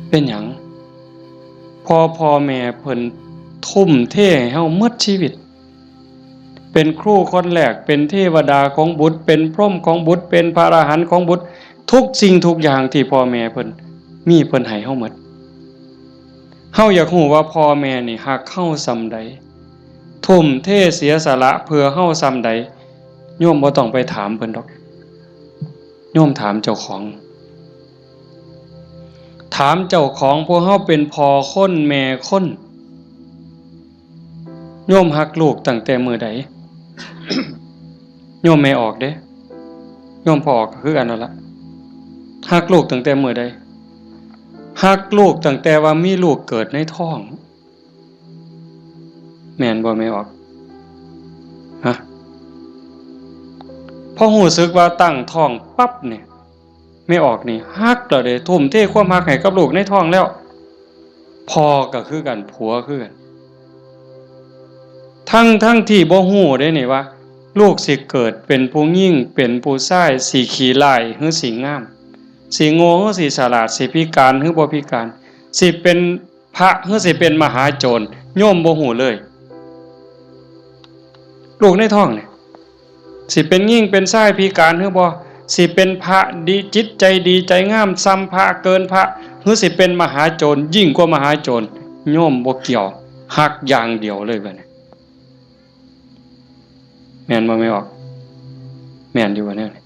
เป็นหยัง พ่อ พ่อแม่เพิ่นทุ่มเทให้เฮาหมดชีวิต เป็นครูคนแรก เป็นเทวดาของบุตร เป็นพรหมของบุตร เป็นพระอรหันต์ของบุตร ทุกสิ่งทุกอย่างที่พ่อแม่เพิ่นมี เพิ่นให้เฮาหมด เฮาอยากฮู้ว่าพ่อแม่นี่ฮักเฮาส่ำใด ทุ่มเทเสียสละเพื่อเฮาส่ำใด โยมบ่ต้องไปถามเพิ่นดอก โยมถามเจ้าของ ถามเจ้าของ พวกเฮาเป็นพ่อคนแม่คน โยมฮักลูกตั้งแต่มื้อใด โยมแม่ออกเด้ โยมพ่อออกก็คือกันนั่นละ ฮักลูกตั้งแต่มื้อใด ฮักลูกตั้งแต่ว่ามีลูกเกิดในท้อง แม่นบ่แม่ออก ฮะ พอรู้สึกว่าตั้งท้องปั๊บเนี่ย แม่ออกนี่ฮักแล้วเด้ ทุ่มเทความฮักให้กับลูกในท้องแล้ว พ่อก็คือกัน ผัวคือกัน ทั้งๆที่บ่ฮู้เด้นี่ว่า ลูกสิเกิดเป็นผู้หญิง เป็นผู้ชาย สิขี้ร้ายหรือสิงาม สิโง่หรือสิฉลาด สิพิการหรือบ่พิการ สิเป็นพระหรือสิเป็นมหาโจร โยมบ่ฮู้เลย ลูกในท้องนี่ สิเป็นหญิงเป็นชายพิการหรือบ่ สิเป็นพระดี จิตใจดีใจงามส่ำพระ เกินพระ หรือสิเป็นมหาโจร ยิ่งกว่ามหาโจร โยมบ่เกี่ยว ฮักอย่างเดียวเลยบัดนี้ แม่นบ่แม่ออก แม่นอยู่บ่แนวนี้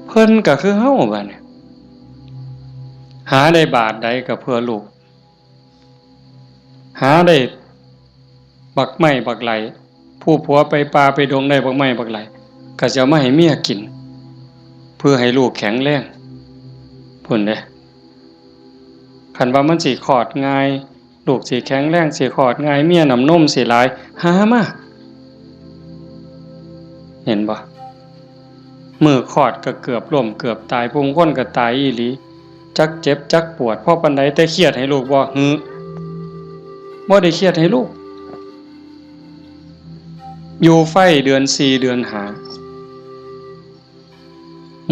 เพิ่นก็คือเฮาบัดนี้ หาได้บาทใดก็เพื่อลูก หาได้บักไม้บักไหล ผู้ผัวไปป่าไปดงได้บักไม้บักไหล ก็สิเอามาให้เมียกิน เพื่อให้ลูกแข็งแรง พุ้นเด้ คันว่ามันสิคลอดง่าย ลูกสิแข็งแรง สิคลอดง่าย เมียน้ำนมสิหลาย หามา เห็นบ่ มื้อคลอดก็เกือบล้มเกือบตาย ผู้คนก็ตายอีหลี จักเจ็บจักปวดพอปานใด แต่เครียดให้ลูกบ่ หือ บ่ได้เครียดให้ลูก อยู่ไฟเดือนสี่เดือนห้า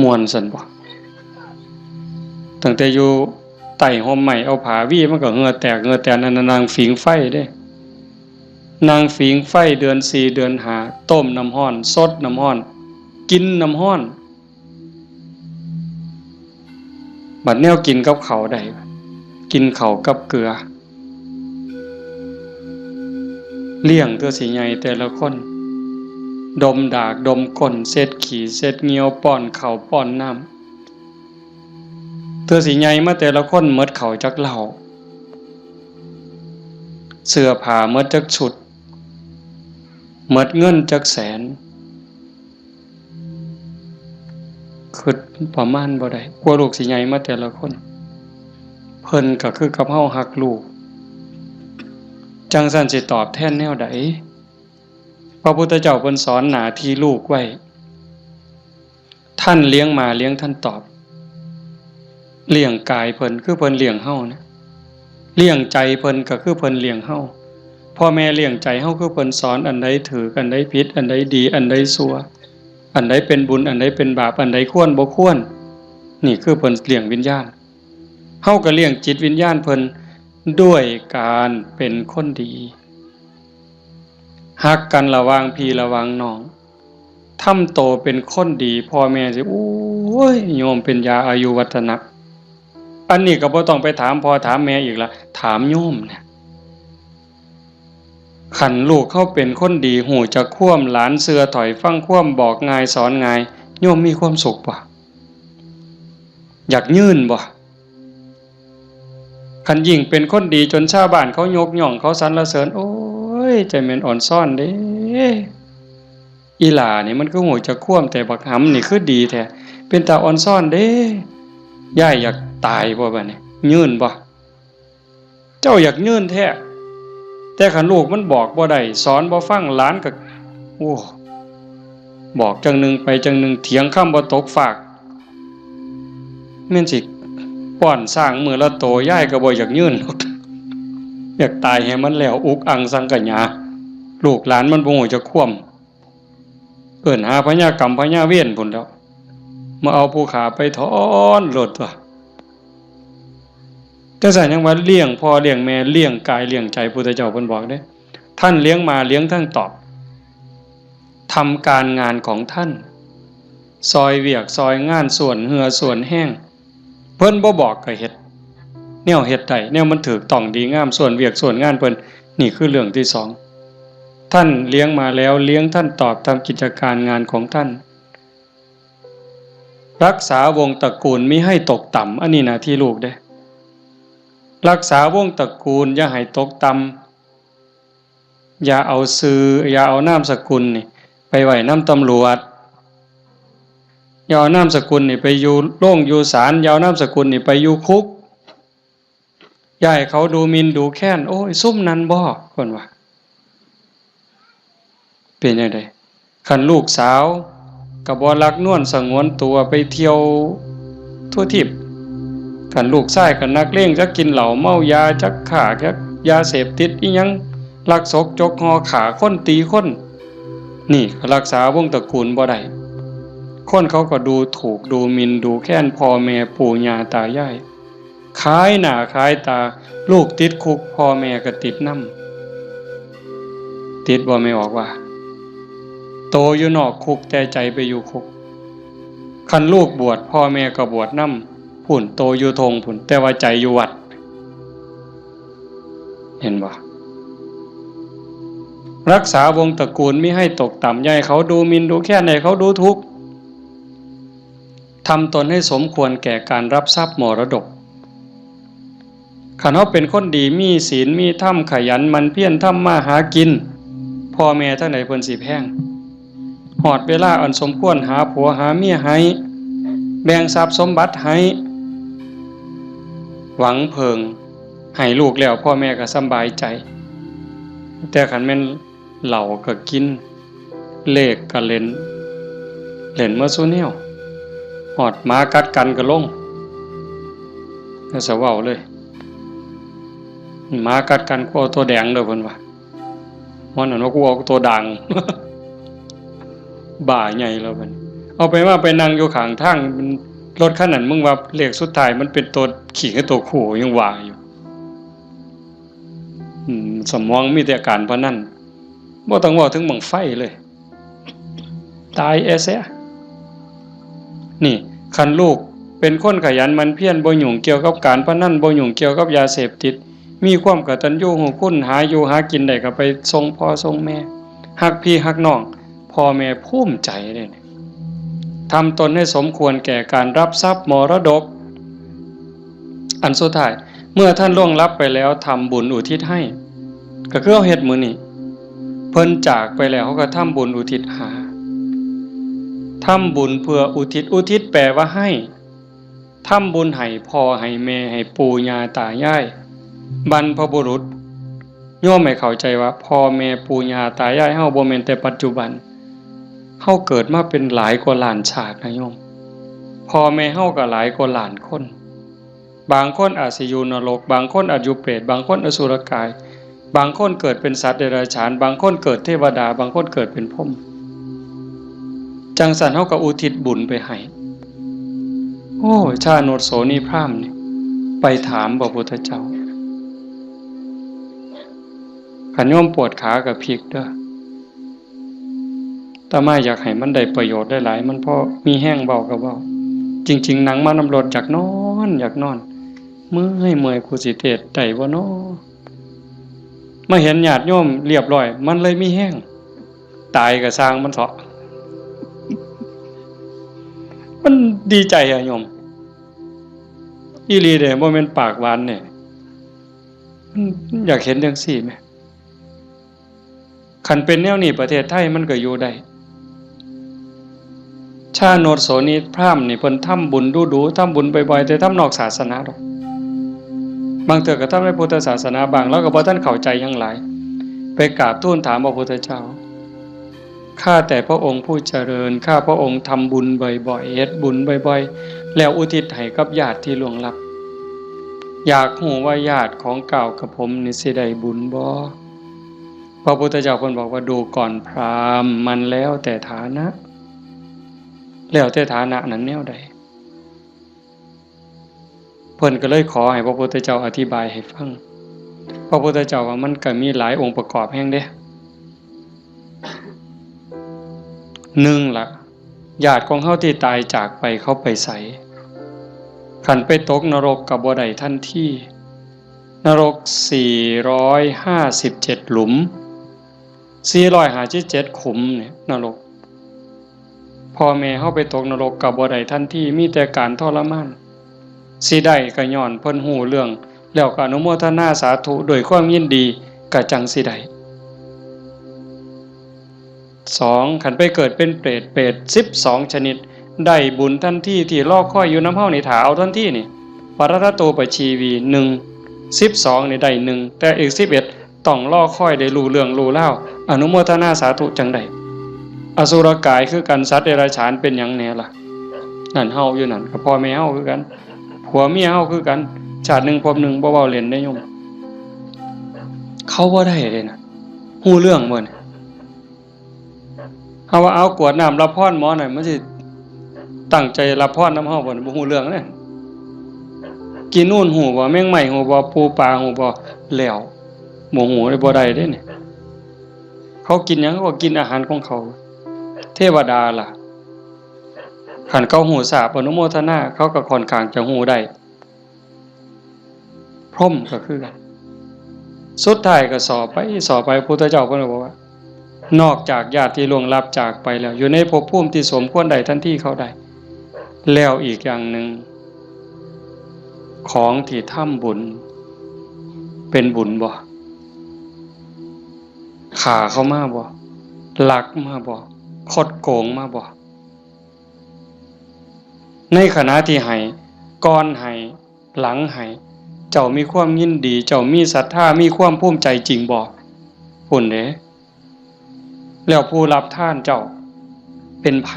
ม่วนซั่นบ่ ตั้งแต่อยู่ใต้ฮ่มไม้ เอาผ้าหวีมันก็เหงื่อแตกเหงื่อแตน อันนั้นนั่งผิงไฟเด้ นั่งผิงไฟเดือนสี่เดือนห้า ต้มน้ำร้อน สดน้ำร้อน กินน้ำร้อน บัดแนวกินกับข้าวได้ กินข้าวกับเกลือ เลี้ยงตัวสิใหญ่แต่ละคน ดมดากดมก้น เช็ดขี้เช็ดเหงี้ยว ป้อนข้าวป้อนน้ำ ตัวสิใหญ่มาแต่ละคนหมดข้าวจักเล่า เสื้อผ้าหมดจักชุด หมดเงินจักแสน คิดประมาณบ่ได้ กว่าลูกสิใหญ่มาแต่ละคน เพิ่นก็คือกับเฮาฮักลูก จั่งซั้นสิตอบแทนแนวใด พระพุทธเจ้าเพิ่นสอนหน้าที่ลูกไว้ ท่านเลี้ยงมาเลี้ยงท่านตอบ เลี้ยงกายเพิ่นคือเพิ่นเลี้ยงเฮานะ เลี้ยงใจเพิ่นก็คือเพิ่นเลี้ยงเฮา พ่อแม่เลี้ยงใจเฮาคือเพิ่นสอนอันใดถูก อันใดผิด อันใดดี อันใดชั่ว อันใดเป็นบุญ อันใดเป็นบาป อันใดควรบ่ควร นี่คือเพิ่นเลี้ยงวิญญาณ เฮาก็เลี้ยงจิตวิญญาณเพิ่นด้วยการเป็นคนดี ฮักกันระหว่างพี่ระหว่างน้อง ทำโตเป็นคนดี พ่อแม่สิ โอ้ย โยมเป็นยาอายุวัฒนะ อันนี้ก็บ่ต้องไปถามพ่อถามแม่อีกละ ถามโยมเนี่ย คันลูกเฮาเป็นคนดี ฮู้จักความ หลานเชื่อถ้อยฟังความ บอกง่ายสอนง่าย โยมมีความสุขบ่ อยากยื่นบ่ คันยิ่งเป็นคนดีจนชาวบ้านเขายกย่อง เขาสรรเสริญ โอ้ย ใจแม่นอ่อนซ้อนเด้ อีหล่านี่มันคือฮู้จักความ แต่บักหำนี่คือดีแท้ เป็นตาอ่อนซ้อนเด้ ยายอยากตายบ่บัดนี้ ยื่นบ่ เจ้าอยากยื่นแท้ แต่คันลูกมันบอกบ่ได้ สอนบ่ฟัง หลานก็ โอ้ บอกจั่งหนึ่งไปจั่งหนึ่ง เถียงคำบ่ตกฟาก แม่นสิป้อนช้างมื้อละโต ยายก็บ่อยากยื่นดอก อยากตายให้มันแล้ว อุกอังสังขยา ลูกหลานมันบ่ฮู้จักความ เอิ้นหาพญากรรมพญาเวรพุ้นแหล้ว มาเอาผู้ฆ่าไปถอนโลดตั๊ว จั่งซั้นยังว่าเลี้ยงพ่อเลี้ยงแม่ เลี้ยงกายเลี้ยงใจ พุทธเจ้าเพิ่นบอกเด้ ท่านเลี้ยงมาเลี้ยงทั้งตอบ ทำการงานของท่าน ซอยเวียกซอยงาน ส่วนเหื่อส่วนแฮง เพิ่นบ่บอกก็เฮ็ด แนวเฮ็ดได้ แนวมันถูกต้องดีงาม ส่วนเวียกส่วนงานเพิ่น นี่คือเรื่องที่สอง ท่านเลี้ยงมาแล้ว เลี้ยงท่านตอบ ทำกิจการงานของท่าน รักษาวงศ์ตระกูลมิให้ตกต่ำ อันนี้หน้าที่ลูกเด้ รักษาวงศ์ตระกูลอย่าให้ตกต่ำ อย่าเอาชื่อ อย่าเอานามสกุลนี่ไปไว้นำตำรวจ อย่าเอานามสกุลนี่ไปอยู่โรงอยู่ศาล อย่าเอานามสกุลนี่ไปอยู่คุก อย่าให้เขาดูหมิ่นดูแคลน โอ้ย ซุมนั้นบ่ เพิ่นว่า เป็นจั่งใด คันลูกสาวก็บ่ลักนวลสงวนตัวไปเที่ยวทั่วทิพย์ คันลูกชายก็นักเลง จักกินเหล้าเมายา จักฆ่า จักยาเสพติดอิหยัง ลักซกจกห่อ ฆ่าคนตีคน นี่ก็รักษาวงศ์ตระกูลบ่ได้ คนเขาก็ดูถูกดูหมิ่นดูแคลนพ่อแม่ปู่ย่าตายาย ขายหน้าขายตา ลูกติดคุก พ่อแม่ก็ติดนำ ติดบ่แม่ออกว่า โตอยู่นอกคุกแต่ใจไปอยู่คุก คันลูกบวช พ่อแม่ก็บวชนำ พุ้น โตอยู่ท่งพุ้น แต่ว่าใจอยู่วัด เห็นบ่ รักษาวงศ์ตระกูลมิให้ตกต่ำ อย่าให้เขาดูหมิ่นดูแคลน ให้เขาดูถูก ทำตนให้สมควรแก่การรับทรัพย์มรดก คันเฮาเป็นคนดี มีศีล มีธรรม ขยันหมั่นเพียรทำมาหากิน พ่อแม่ทั้งหลายเพิ่นสิแพง ฮอดเวลาอันสมควร หาผัวหาเมียให้ แบ่งทรัพย์สมบัติให้ หวังเพิ่ง ให้ลูกแล้ว พ่อแม่ก็สำบายใจ แต่คันแม่นเหล้าก็กิน เลขก็เล่น เล่นเมิดซุแนว ฮอดหมากัดกันก็ลง แล้วสิเว้าเลย หมากัดกัน กูเอาตัวแดงเด้อ เพิ่นว่า ฮ้อนนั่นว่า กูเอาตัวด่าง บ้าใหญ่แล้วบัดนี้ เอาไปมาไปนั่งอยู่ข้างทาง รถคันนั้น มึงว่าเลขสุดท้ายมันเป็นตัวขี้กับตัวคู่ ยังว่าอยู่ อืม สมองมีแต่การพนัน บ่ต้องเว้าถึงบั้งไฟเลย ตายแอเสีย นี่ คันลูกเป็นคนขยันหมั่นเพียร บ่ยุ่งเกี่ยวกับการพนัน บ่ยุ่งเกี่ยวกับยาเสพติด มีความกตัญญูรู้คุณ หาอยู่หากินได้ก็ไปส่งพ่อส่งแม่ ฮักพี่ฮักน้อง พ่อแม่ภูมิใจเด้ ทำตนให้สมควรแก่การรับทรัพย์มรดก อันสุดท้าย เมื่อท่านล่วงลับไปแล้ว ทำบุญอุทิศให้ ก็คือเฮาเฮ็ดมื้อนี้ เพิ่นจากไปแล้ว เฮาก็ทำบุญอุทิศหา ทำบุญเพื่ออุทิศ อุทิศแปลว่าให้ ทำบุญให้พ่อให้แม่ ให้ปู่ย่าตายาย บรรพบุรุษ โยมให้เข้าใจว่าพ่อแม่ปู่ย่าตายายเฮาบ่แม่นแต่ปัจจุบัน เฮาเกิดมาเป็นหลายกว่าล้านชาตินะโยม พ่อแม่เฮาก็หลายกว่าล้านคน บางคนอาจสิอยู่นรก บางคนอาจอยู่เปรต บางคนอสุรกาย บางคนเกิดเป็นสัตว์เดรัจฉาน บางคนเกิดเทวดา บางคนเกิดเป็นพรหม จั่งซั้นเฮาก็อุทิศบุญไปให้ โอ้ ชาโนชโสนีพราหมณ์นี่ ไปถามพระพุทธเจ้า คันโยมปวดขาก็พลิกเด้อ อาตมาอยากให้มันได้ประโยชน์หลายๆ มันพอมีแฮงเว้าก็เว้า จริงๆ นั่งมานำรถอยากนอน อยากนอน เมื่อย เมื่อย กูสิเทศน์ได้บ่น้อ มาเห็นญาติโยมเรียบร้อย มันเลยมีแฮง ตายก็ซ่างมันเถาะ มันดีใจอะโยม อีหลีเด้ บ่แม่นปากหวานเด้ มันอยากเห็นจั่งซี้แหม คันเป็นแนวนี้ประเทศไทยมันก็อยู่ได้ ชาโนชโสนีพราหมณ์นี่เพิ่นทำบุญดู๋ๆ ทำบุญบ่อยๆ แต่ทำนอกศาสนาดอก บางเทื่อก็ทำในพุทธศาสนาบ้าง ลาวก็บ่ทันเข้าใจหยังหลาย ไปกราบทูลถามพระพุทธเจ้า ข้าแต่พระองค์ผู้เจริญ ข้าพระองค์ทำบุญบ่อยๆ เฮ็ดบุญบ่อยๆ แล้วอุทิศให้กับญาติที่ล่วงลับ อยากฮู้ว่าญาติของก้าวกับผมนี่สิได้บุญบ่ พระพุทธเจ้าเพิ่นบอกว่า ดูก่อนพราหมณ์ มันแล้วแต่ฐานะ แล้วแต่ฐานะนั้นแนวใด เพิ่นก็เลยขอให้พระพุทธเจ้าอธิบายให้ฟัง พระพุทธเจ้าว่ามันก็มีหลายองค์ประกอบแฮงเด้ หนึ่งล่ะ ญาติของเฮาที่ตายจากไปเขาไปไส คันไปตกนรกก็บ่ได้ทันที นรกสี่ร้อยห้าสิบเจ็ดหลุม สี่ร้อยห้าสิบเจ็ดขุมเนี่ยนรก พ่อแม่เฮาไปตกนรกก็บ่ได้ทันที มีแต่การทรมาน สิได้ก็ย้อนเพิ่นฮู้เรื่อง แล้วก็อนุโมทนาสาธุด้วยความยินดี ก็จั่งสิได้ สอง คันไปเกิดเป็นเปรต เปรตสิบสองชนิด ได้บุญทันที ที่รอคอยอยู่นำเฮานี่ ถ้าเอาทันทีนี่ ปรัตตโตปชีวี หนึ่ง สิบสองนี่ได้หนึ่ง แต่อีกสิบเอ็ด ต้องรอคอยได้รู้เรื่องรู้ราว อนุโมทนาสาธุจั่งได้ อสุรกายคือกัน สัตว์เดรัจฉานเป็นหยังแหน่ล่ะ นั่นเฮาอยู่นั่น ก็พ่อแม่เฮาคือกัน ผัวเมียเฮาคือกัน ชาติหนึ่งภพหนึ่ง บ่เว้าเล่นเด้โยม เขาบ่ได้เด้นะ ฮู้เรื่องบ่เนี่ย เฮาว่าเอากรวดน้ำรับพรหมอนั่น มันสิตั้งใจรับพรนำเฮาบ่เนี่ย บ่ฮู้เรื่องเด้ กินนู่นฮู้บ่ แมงไม้ฮู้บ่ ปูปลาฮู้บ่ แล้ว บ่ฮู้เลย บ่ได้เด้เนี่ย เขากินหยัง เขาก็กินอาหารของเขา เทวดาล่ะ คันเขาฮู้ทราบอนุโมทนา เขาก็ค่อนข้างจะฮู้ได้ พรหมก็คือกัน สุดท้ายก็สอบไป สอบไป พุทธเจ้าเพิ่นก็บอกว่า นอกจากญาติที่ล่วงลับจากไปแล้ว อยู่ในภพภูมิที่สมควรได้ทันทีเขาได้ แล้วอีกอย่างหนึ่ง ของที่ทำบุญ เป็นบุญบ่ ฆ่าเขามาบ่ ลักมาบ่ คดโกงมาบ่ ในขณะที่ให้ ก่อนให้ หลังให้ เจ้ามีความยินดี เจ้ามีศรัทธา มีความภูมิใจจริงบ่ พุ้นเด้ แล้วผู้รับทานเจ้าเป็นไผ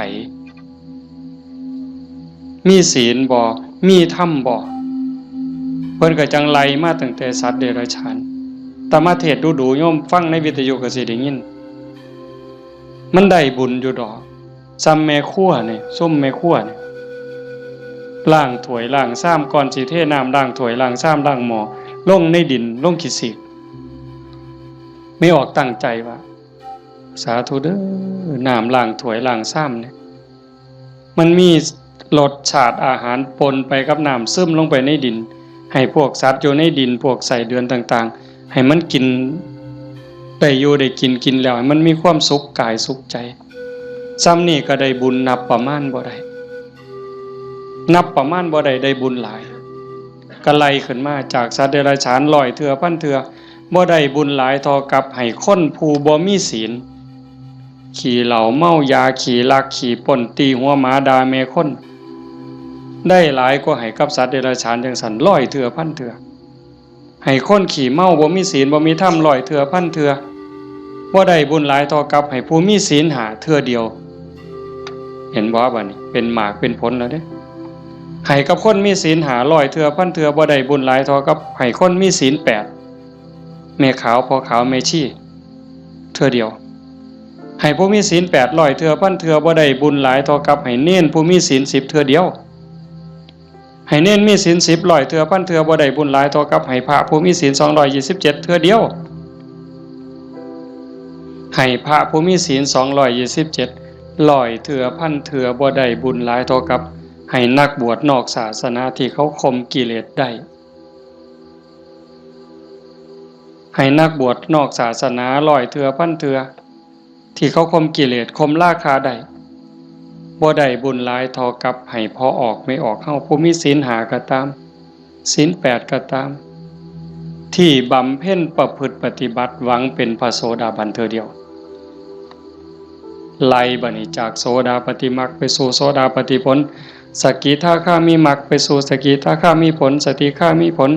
มีศีลบ่ มีธรรมบ่ เพิ่นก็จั่งไล่มาตั้งแต่สัตว์เดรัจฉาน อาตมาเทศน์ดู๋ๆ โยมฟังในวิทยุก็สิได้ยิน มันได้บุญอยู่ดอก ซ่ำแม่ครัวนี่ ซุมแม่ครัวนี่ ล้างถ้วยล้างชาม ก่อนสิเทน้ำล้างถ้วยล้างชามล้างหม้อ ลงในดิน ลงขี้สีก แม่ออกตั้งใจว่า สาธุเด้อ น้ำล้างถ้วยล้างชามเนี่ย มันมีรสชาติอาหารปนไปกับน้ำ ซึมลงไปในดิน ให้พวกสัตว์อยู่ในดิน พวกไส้เดือนต่างๆ ให้มันกิน ได้อยู่ได้กิน กินแล้วให้มันมีความสุขกายสุขใจ ซ่ำนี่ก็ได้บุญนับประมาณบ่ได้ นับประมาณบ่ได้ ได้บุญหลาย ก็ไล่ขึ้นมาจากสัตว์เดรัจฉานร้อยเทื่อพันเทื่อ บ่ได้บุญหลายเท่ากับให้คนผู้บ่มีศีล ขี้เหล้าเมายา ขี้ลักขี้ปล้น ตีหัวหมา ด่าแม่คน ได้หลายกว่าให้กับสัตว์เดรัจฉานจั่งซั้นร้อยเทื่อพันเทื่อ ให้คนขี้เมาบ่มีศีลบ่มีธรรมร้อยเทื่อพันเทื่อ บ่ได้บุญหลายเท่ากับให้ผู้มีศีลห้าเทื่อเดียว เห็นบ่ บัดนี้เป็นหมากเป็นผลแล้วเด้ ให้กับคนมีศีลห้าร้อยเทื่อพันเทื่อ บ่ได้บุญหลายเท่ากับให้คนมีศีลแปด แม่ขาวพ่อขาวแม่ชีเทื่อเดียว ให้ผู้มีศีลแปดร้อยเทื่อพันเทื่อบ่ได้บุญหลายเท่ากับให้เณรผู้มีศีลสิบเทื่อเดียว ให้เณรมีศีลสิบร้อยเทื่อพันเทื่อบ่ได้บุญหลายเท่ากับให้พระผู้มีศีลสองร้อยยี่สิบเจ็ดเทื่อเดียว ให้พระผู้มีศีลสองร้อยยี่สิบเจ็ดร้อยเทื่อพันเทื่อบ่ได้บุญหลายเท่ากับให้นักบวชนอกศาสนาที่เขาข่มกิเลสได้ ให้นักบวชนอกศาสนาร้อยเทื่อพันเทื่อที่เขาข่มกิเลสข่มราคะได้ บ่ได้บุญหลายเท่ากับให้พ่อออกแม่ออกเฮาผู้มีศีลห้าก็ตาม ศีลแปดก็ตาม ที่บำเพ็ญประพฤติปฏิบัติหวังเป็นพระโสดาบันเทื่อเดียว ไล่บัดนี้จากโสดาปัตติมรรคไปสู่โสดาปัตติผล สกิทาคามิมรรคไปสู่สกิทาคามิผล สกิทาคามิผล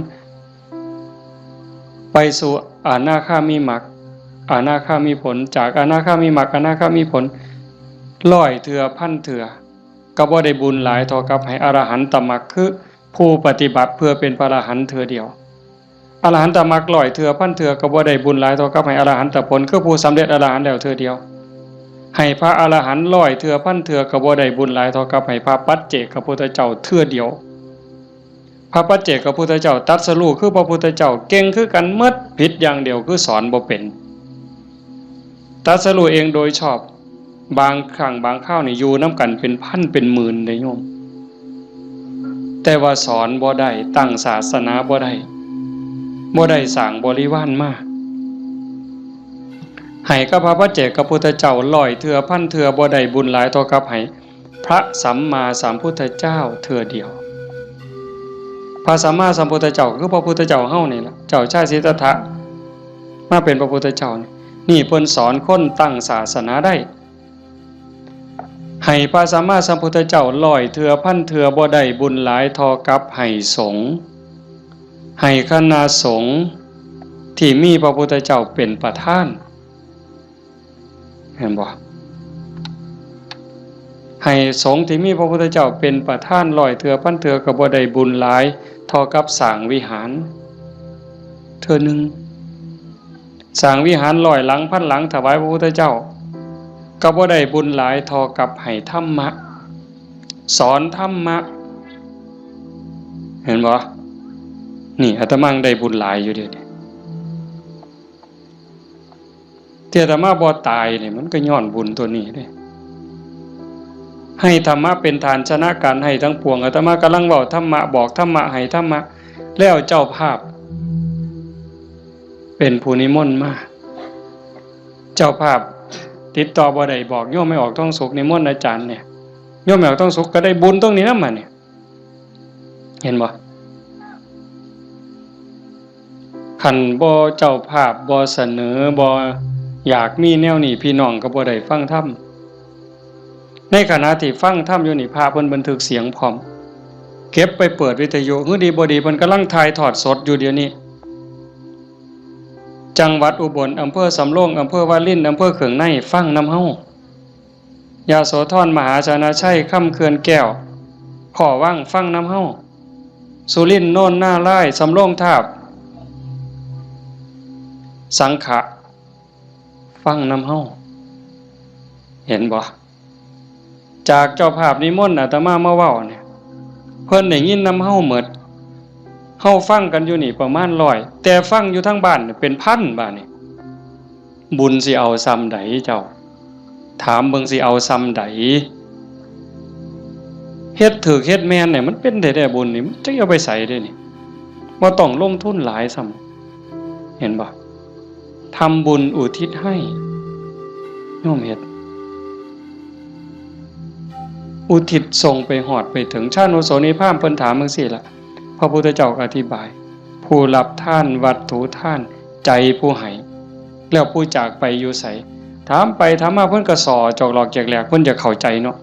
ไปสู่อนาคามิมรรค อนาคามิผล จากอนาคามิมรรค อนาคามิผล ร้อยเทื่อพันเทื่อ ก็บ่ได้บุญหลายเท่ากับให้อรหันตมรรค คือผู้ปฏิบัติเพื่อเป็นพระอรหันต์เทื่อเดียว อรหันตมรรคร้อยเทื่อพันเทื่อก็บ่ได้บุญหลายเท่ากับให้อรหันตผล คือผู้สำเร็จอรหันต์แล้วเทื่อเดียว ให้พระอรหันต์ร้อยเทื่อพันเทื่อก็บ่ได้บุญหลายเท่ากับให้พระปัจเจกพุทธเจ้าเทื่อเดียว พระปัจเจกพุทธเจ้าตรัสรู้คือพระพุทธเจ้าเก่งคือกันหมด ผิดอย่างเดียวคือสอนบ่เป็น ตรัสรู้เองโดยชอบ บางครั้งบางคราวนี่อยู่นำกันเป็นพันเป็นหมื่นเด้โยม แต่ว่าสอนบ่ได้ ตั้งศาสนาบ่ได้ บ่ได้สร้างบริวารมา ให้กับพระปัจเจกพุทธเจ้าร้อยเทื่อพันเทื่อบ่ได้บุญหลายเท่ากับให้พระสัมมาสัมพุทธเจ้าเทื่อเดียว พระสัมมาสัมพุทธเจ้าคือพระพุทธเจ้าเฮานี่ล่ะ เจ้าชายสิทธัตถะ มาเป็นพระพุทธเจ้านี่ นี่เพิ่นสอนคนตั้งศาสนาได้ ให้พระสัมมาสัมพุทธเจ้าร้อยเทื่อพันเทื่อบ่ได้บุญหลายเท่ากับให้สงฆ์ ให้คณะสงฆ์ที่มีพระพุทธเจ้าเป็นประธาน เห็นบ่ ให้สงฆ์ที่มีพระพุทธเจ้าเป็นประธานร้อยเทื่อพันเทื่อก็บ่ได้บุญหลายเท่ากับสร้างวิหาร เทื่อหนึ่ง สร้างวิหารร้อยหลังพันหลังถวายพระพุทธเจ้า ก็บ่ได้บุญหลายเท่ากับให้ธรรมะ สอนธรรมะ เห็นบ่ นี่อาตมาได้บุญหลายอยู่เด้ ที่อาตมาบ่ตายนี่มันก็ย้อนบุญตัวนี้เด้ ให้ธรรมะเป็นทานชนะการให้ทั้งปวง อาตมากำลังเว้าธรรมะ บอกธรรมะ ให้ธรรมะ แล้วเจ้าภาพ เป็นผู้นิมนต์มา เจ้าภาพติดต่อบ่ได้ บอกโยมแม่ออกทองสุขนิมนต์อาจารย์เนี่ย โยมแม่ออกทองสุขก็ได้บุญตรงนี้นำมาเนี่ย เห็นบ่ คันบ่เจ้าภาพบ่เสนอ บ่อยากมีแนวนี้ พี่น้องก็บ่ได้ฟังธรรม ในขณะที่ฟังธรรมอยู่นี่ พระเพิ่นบันทึกเสียงพร้อม เก็บไปเปิดวิทยุ หื้อดีบ่ดีเพิ่นกำลังถ่ายทอดสดอยู่เดี๋ยวนี้ จังหวัดอุบล อำเภอสำโรง อำเภอวาริน อำเภอเคืองใน ฟังนำเฮา ยโสธร มหาชนะชัย คำเขื่อนแก้ว ขอวัง ฟังนำเฮา สุรินทร์ โนนนารายณ์ สำโรงทาบ สังขะ ฟังนำเฮา เห็นบ่ จากเจ้าภาพนิมนต์อาตมามาเว้าเนี่ย เพิ่นได้ยินนำเฮาหมด เฮาฟังกันอยู่นี่ประมาณร้อย แต่ฟังอยู่ทางบ้านเนี่ยเป็นพันบาดนี่ บุญสิเอาส่ำใดเจ้า ถามเบิ่งสิเอาส่ำใด เฮ็ดถูกเฮ็ดแม่นเนี่ยมันเป็นแท้ๆ บุญนี่ มันจักเอาไปไสเด้นี่ บ่ต้องลงทุนหลายส่ำ เห็นบ่ ทำบุญอุทิศให้ โยมเฮ็ด อุทิศส่งไปฮอดไปถึง ชานุโสนีพราหมณ์เพิ่นถามจั่งซี้ล่ะ พระพุทธเจ้าก็อธิบาย ผู้รับทานวัตถุทาน ใจผู้ให้ แล้วผู้จากไปอยู่ไส ถามไปถามมาเพิ่นก็ส่อจอกหลอกแจกแหลก เพิ่นอยากเข้าใจเนาะ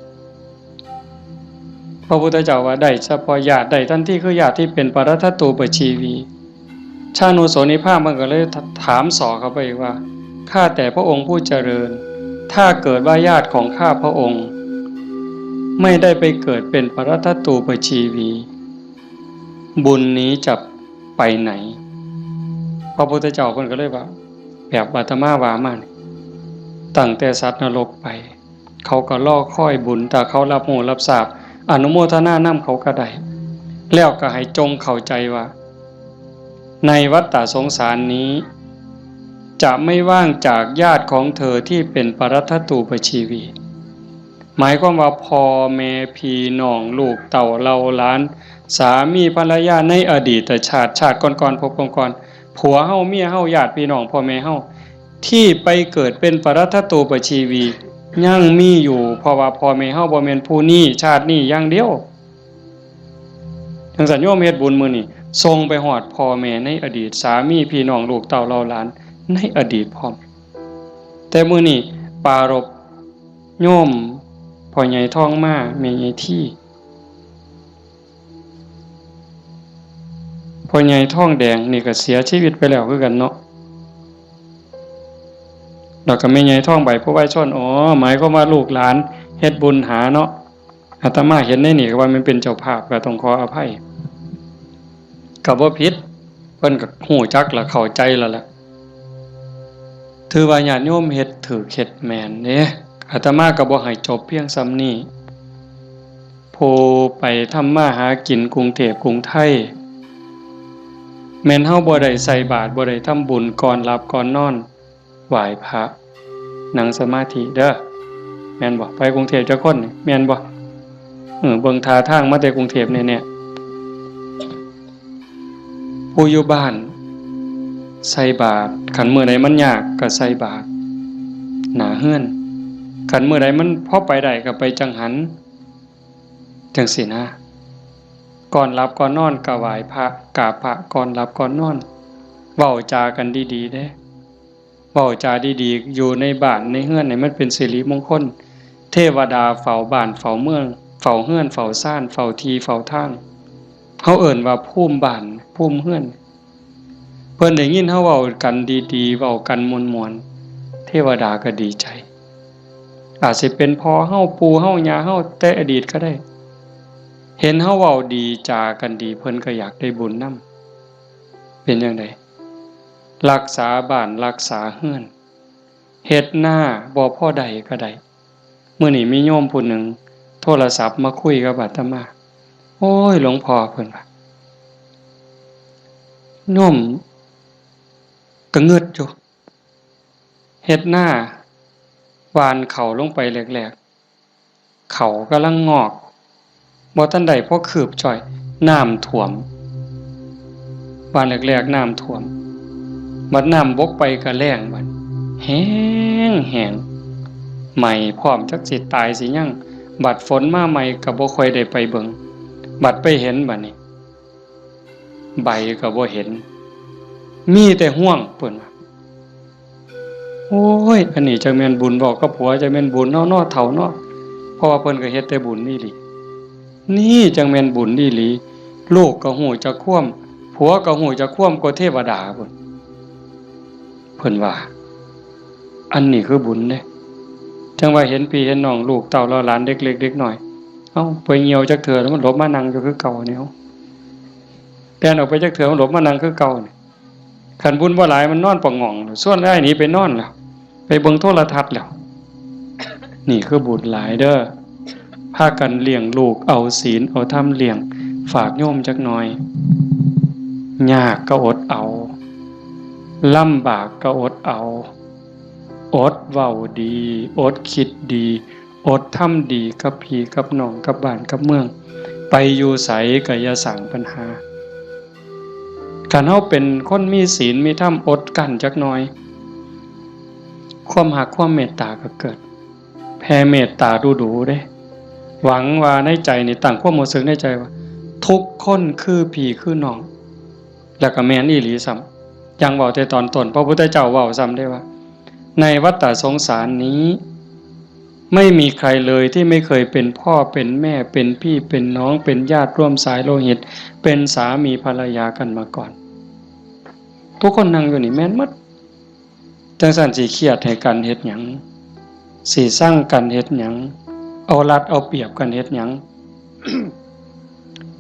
พระพุทธเจ้าว่าได้เฉพาะญาติ ได้ทันทีคือญาติที่เป็นปรัตถตูปชีวี ชานุโสนีพราหมณ์มันก็เลยถามส่อเข้าไปอีกว่า ข้าแต่พระองค์ผู้เจริญ ถ้าเกิดว่าญาติของข้าพระองค์ ไม่ได้ไปเกิดเป็นปรัตถตูปชีวี บุญนี้จะไปไหน พระพุทธเจ้าเพิ่นก็เลยว่า แบบอาตมาว่ามานี่ ตั้งแต่สัตว์นรกไป เขาก็รอคอยบุญ ถ้าเขารับรู้รับทราบ อนุโมทนานำเขาก็ได้ แล้วก็ให้จงเข้าใจว่า ในวัฏฏะสงสารนี้ จะไม่ว่างจากญาติของเธอที่เป็นปรัตถตูปชีวี หมายความว่าพ่อแม่พี่น้องลูกเต้าเหล่าหลาน สามีภรรยาในอดีตชาติ ชาติก่อนๆ ภพก่อนๆ ผัวเฮาเมียเฮาญาติพี่น้องพ่อแม่เฮา ที่ไปเกิดเป็นปรัตถตูปชีวี ยังมีอยู่ เพราะว่าพ่อแม่เฮาบ่แม่นผู้นี้ชาตินี้อย่างเดียว จังซั่นโยมเฮ็ดบุญมื้อนี้ ส่งไปฮอดพ่อแม่ในอดีต สามีพี่น้องลูกเต้าเหล่าหลานในอดีตพร้อม แต่มื้อนี้ปรารภโยมพ่อใหญ่ทองมา แม่ใหญ่ที พ่อใหญ่ทองแดงนี่ก็เสียชีวิตไปแล้วคือกันเนาะ แล้วก็แม่ใหญ่ทองใบผู้ไวชน อ๋อ หมายความว่าลูกหลานเฮ็ดบุญหาเนาะ อาตมาเห็นในนี่ก็ว่ามันเป็นเจ้าภาพ ก็ต้องขออภัย ก็บ่ผิด เพิ่นก็ฮู้จักและเข้าใจแล้วล่ะ ถือว่าญาติโยมเฮ็ดถูกเฮ็ดแม่นเด้ อาตมาก็บ่ให้จบเพียงส่ำนี้ ผู้ไปทำมาหากินกรุงเทพกรุงไทย แม่นเฮาบ่ได้ใส่บาตร บ่ได้ทำบุญ ก่อนหลับก่อนนอน ไหว้พระ นั่งสมาธิเด้อ แม่นบ่ ไปกรุงเทพจักคนนี่ แม่นบ่ เออ เบิ่งท่าทางมาแต่กรุงเทพแน่ๆ ผู้อยู่บ้านใส่บาตร คันมื้อใดมันยากก็ใส่บาตรหน้าเฮือน คันมื้อใดมันพอไปได้ก็ไปจังหัน จังซี้นะ ก่อนหลับก่อนนอนก็ไหว้พระ กราบพระก่อนหลับก่อนนอน เว้าจากันดีๆ เด้ เว้าจาดีๆ อยู่ในบ้านในเฮือนให้มันเป็นสิริมงคล เทวดาเฝ้าบ้านเฝ้าเมือง เฝ้าเฮือนเฝ้าซาน เฝ้าที่เฝ้าทาง เฮาเอิ้นว่าภูมิบ้านภูมิเฮือน เพิ่นได้ยินเฮาเว้ากันดีๆ เว้ากันม่วนๆ เทวดาก็ดีใจ อาจสิเป็นพ่อเฮา ปู่เฮา ย่าเฮา แต่อดีตก็ได้ เห็นเฮาเว้าดีจากันดี เพิ่นก็อยากได้บุญนำ เป็นจั่งใด รักษาบ้านรักษาเฮือน เฮ็ดนาบ่พอได้ก็ได้ มื้อนี้มีโยมผู้หนึ่งโทรศัพท์มาคุยกับอาตมา โอ้ย หลวงพ่อ เพิ่นว่า โยมก็งึดอยู่ เฮ็ดนา หว่านเข้าลงไปแรกๆ เข้ากำลังงอก บ่ทันได้พอคืบจ้อย น้ำท่วม หว่านแรกๆ น้ำท่วม บัดน้ำบกไปก็แล้งบัด แห้งแห้ง ไหม้พร้อม จักสิตายสิหยัง บัดฝนมาใหม่ก็บ่ค่อยได้ไปเบิ่ง บัดไปเห็นบัดนี้ ใบก็บ่เห็น มีแต่ฮวง เพิ่นว่า โอ้ย อันนี้จักแม่นบุญ เว้ากับผัวจักแม่นบุญเนาะ เนาะ เฒ่าเนาะ เพราะว่าเพิ่นก็เฮ็ดแต่บุญอีหลี นี่จักแม่นบุญอีหลี ลูกก็ฮู้จักความ ผัวก็ฮู้จักความ กว่าเทวดาพุ้น เพิ่นว่า อันนี้คือบุญเด้ จั่งว่าเห็นพี่เห็นน้อง ลูกเต้าเหล่าหลาน เด็กเล็กเด็กน้อย เอ้า ไปเหี่ยวจักเทื่อแล้ว มันหลบมานั่งอยู่คือเก่านี่ เอ้า แล่นออกไปจักเทื่อ มันหลบมานั่งคือเก่านี่ คันบุญบ่หลาย มันนอนปะหง่อง ส่วนอ้ายหนีไปนอนแล้ว ไปเบิ่งโทรทัศน์แล้ว นี่คือบุญหลายเด้อ พากันเลี้ยงลูก เอาศีลเอาธรรมเลี้ยง ฝากโยมจักหน่อย ยากก็อดเอา ลำบากก็อดเอา อดเว้าดี อดคิดดี อดทำดีกับพี่กับน้อง กับบ้านกับเมือง ไปอยู่ไสก็อย่าสร้างปัญหา คันเฮาเป็นคนมีศีลมีธรรม อดกลั้นจักหน่อย ความฮักความเมตตาก็เกิด แผ่เมตตาดูๆ เด้ หวังว่าในใจนี่ ตั้งความรู้สึกในใจว่า ทุกคนคือพี่คือน้อง แล้วก็แม่นอีหลีซ้ำ อย่างเว้าแต่ตอนต้น พระพุทธเจ้าเว้าซ้ำเด้ว่า ในวัฏฏะสงสารนี้ ไม่มีใครเลยที่ไม่เคยเป็นพ่อเป็นแม่ เป็นพี่เป็นน้อง เป็นญาติร่วมสายโลหิต เป็นสามีภรรยากันมาก่อน ทุกคนนั่งอยู่นี่แม่นหมด จั่งซั้นสิเครียดให้กันเฮ็ดหยัง สิซังกันเฮ็ดหยัง เอารัดเอาเปรียบกันเฮ็ดหยัง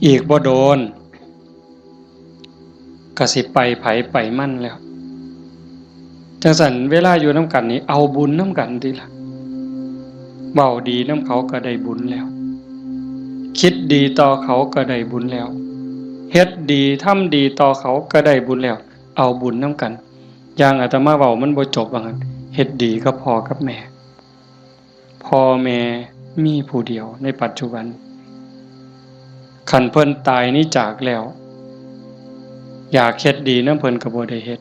อีกบ่โดน ก็สิไปไผไปมันแล้ว จั่งซั้นเวลาอยู่นำกันนี่เอาบุญนำกันติล่ะ เว้าดีนำเขาก็ได้บุญแล้ว คิดดีต่อเขาก็ได้บุญแล้ว เฮ็ดดีทำดีต่อเขาก็ได้บุญแล้ว เอาบุญนำกัน อย่างอาตมาเว้ามันบ่จบว่างั้น เฮ็ดดีกับพ่อกับแม่ พ่อแม่มีผู้เดียวในปัจจุบัน คันเพิ่นตายหนีจากแล้ว อยากเฮ็ดดีนำเพิ่นก็บ่ได้เฮ็ด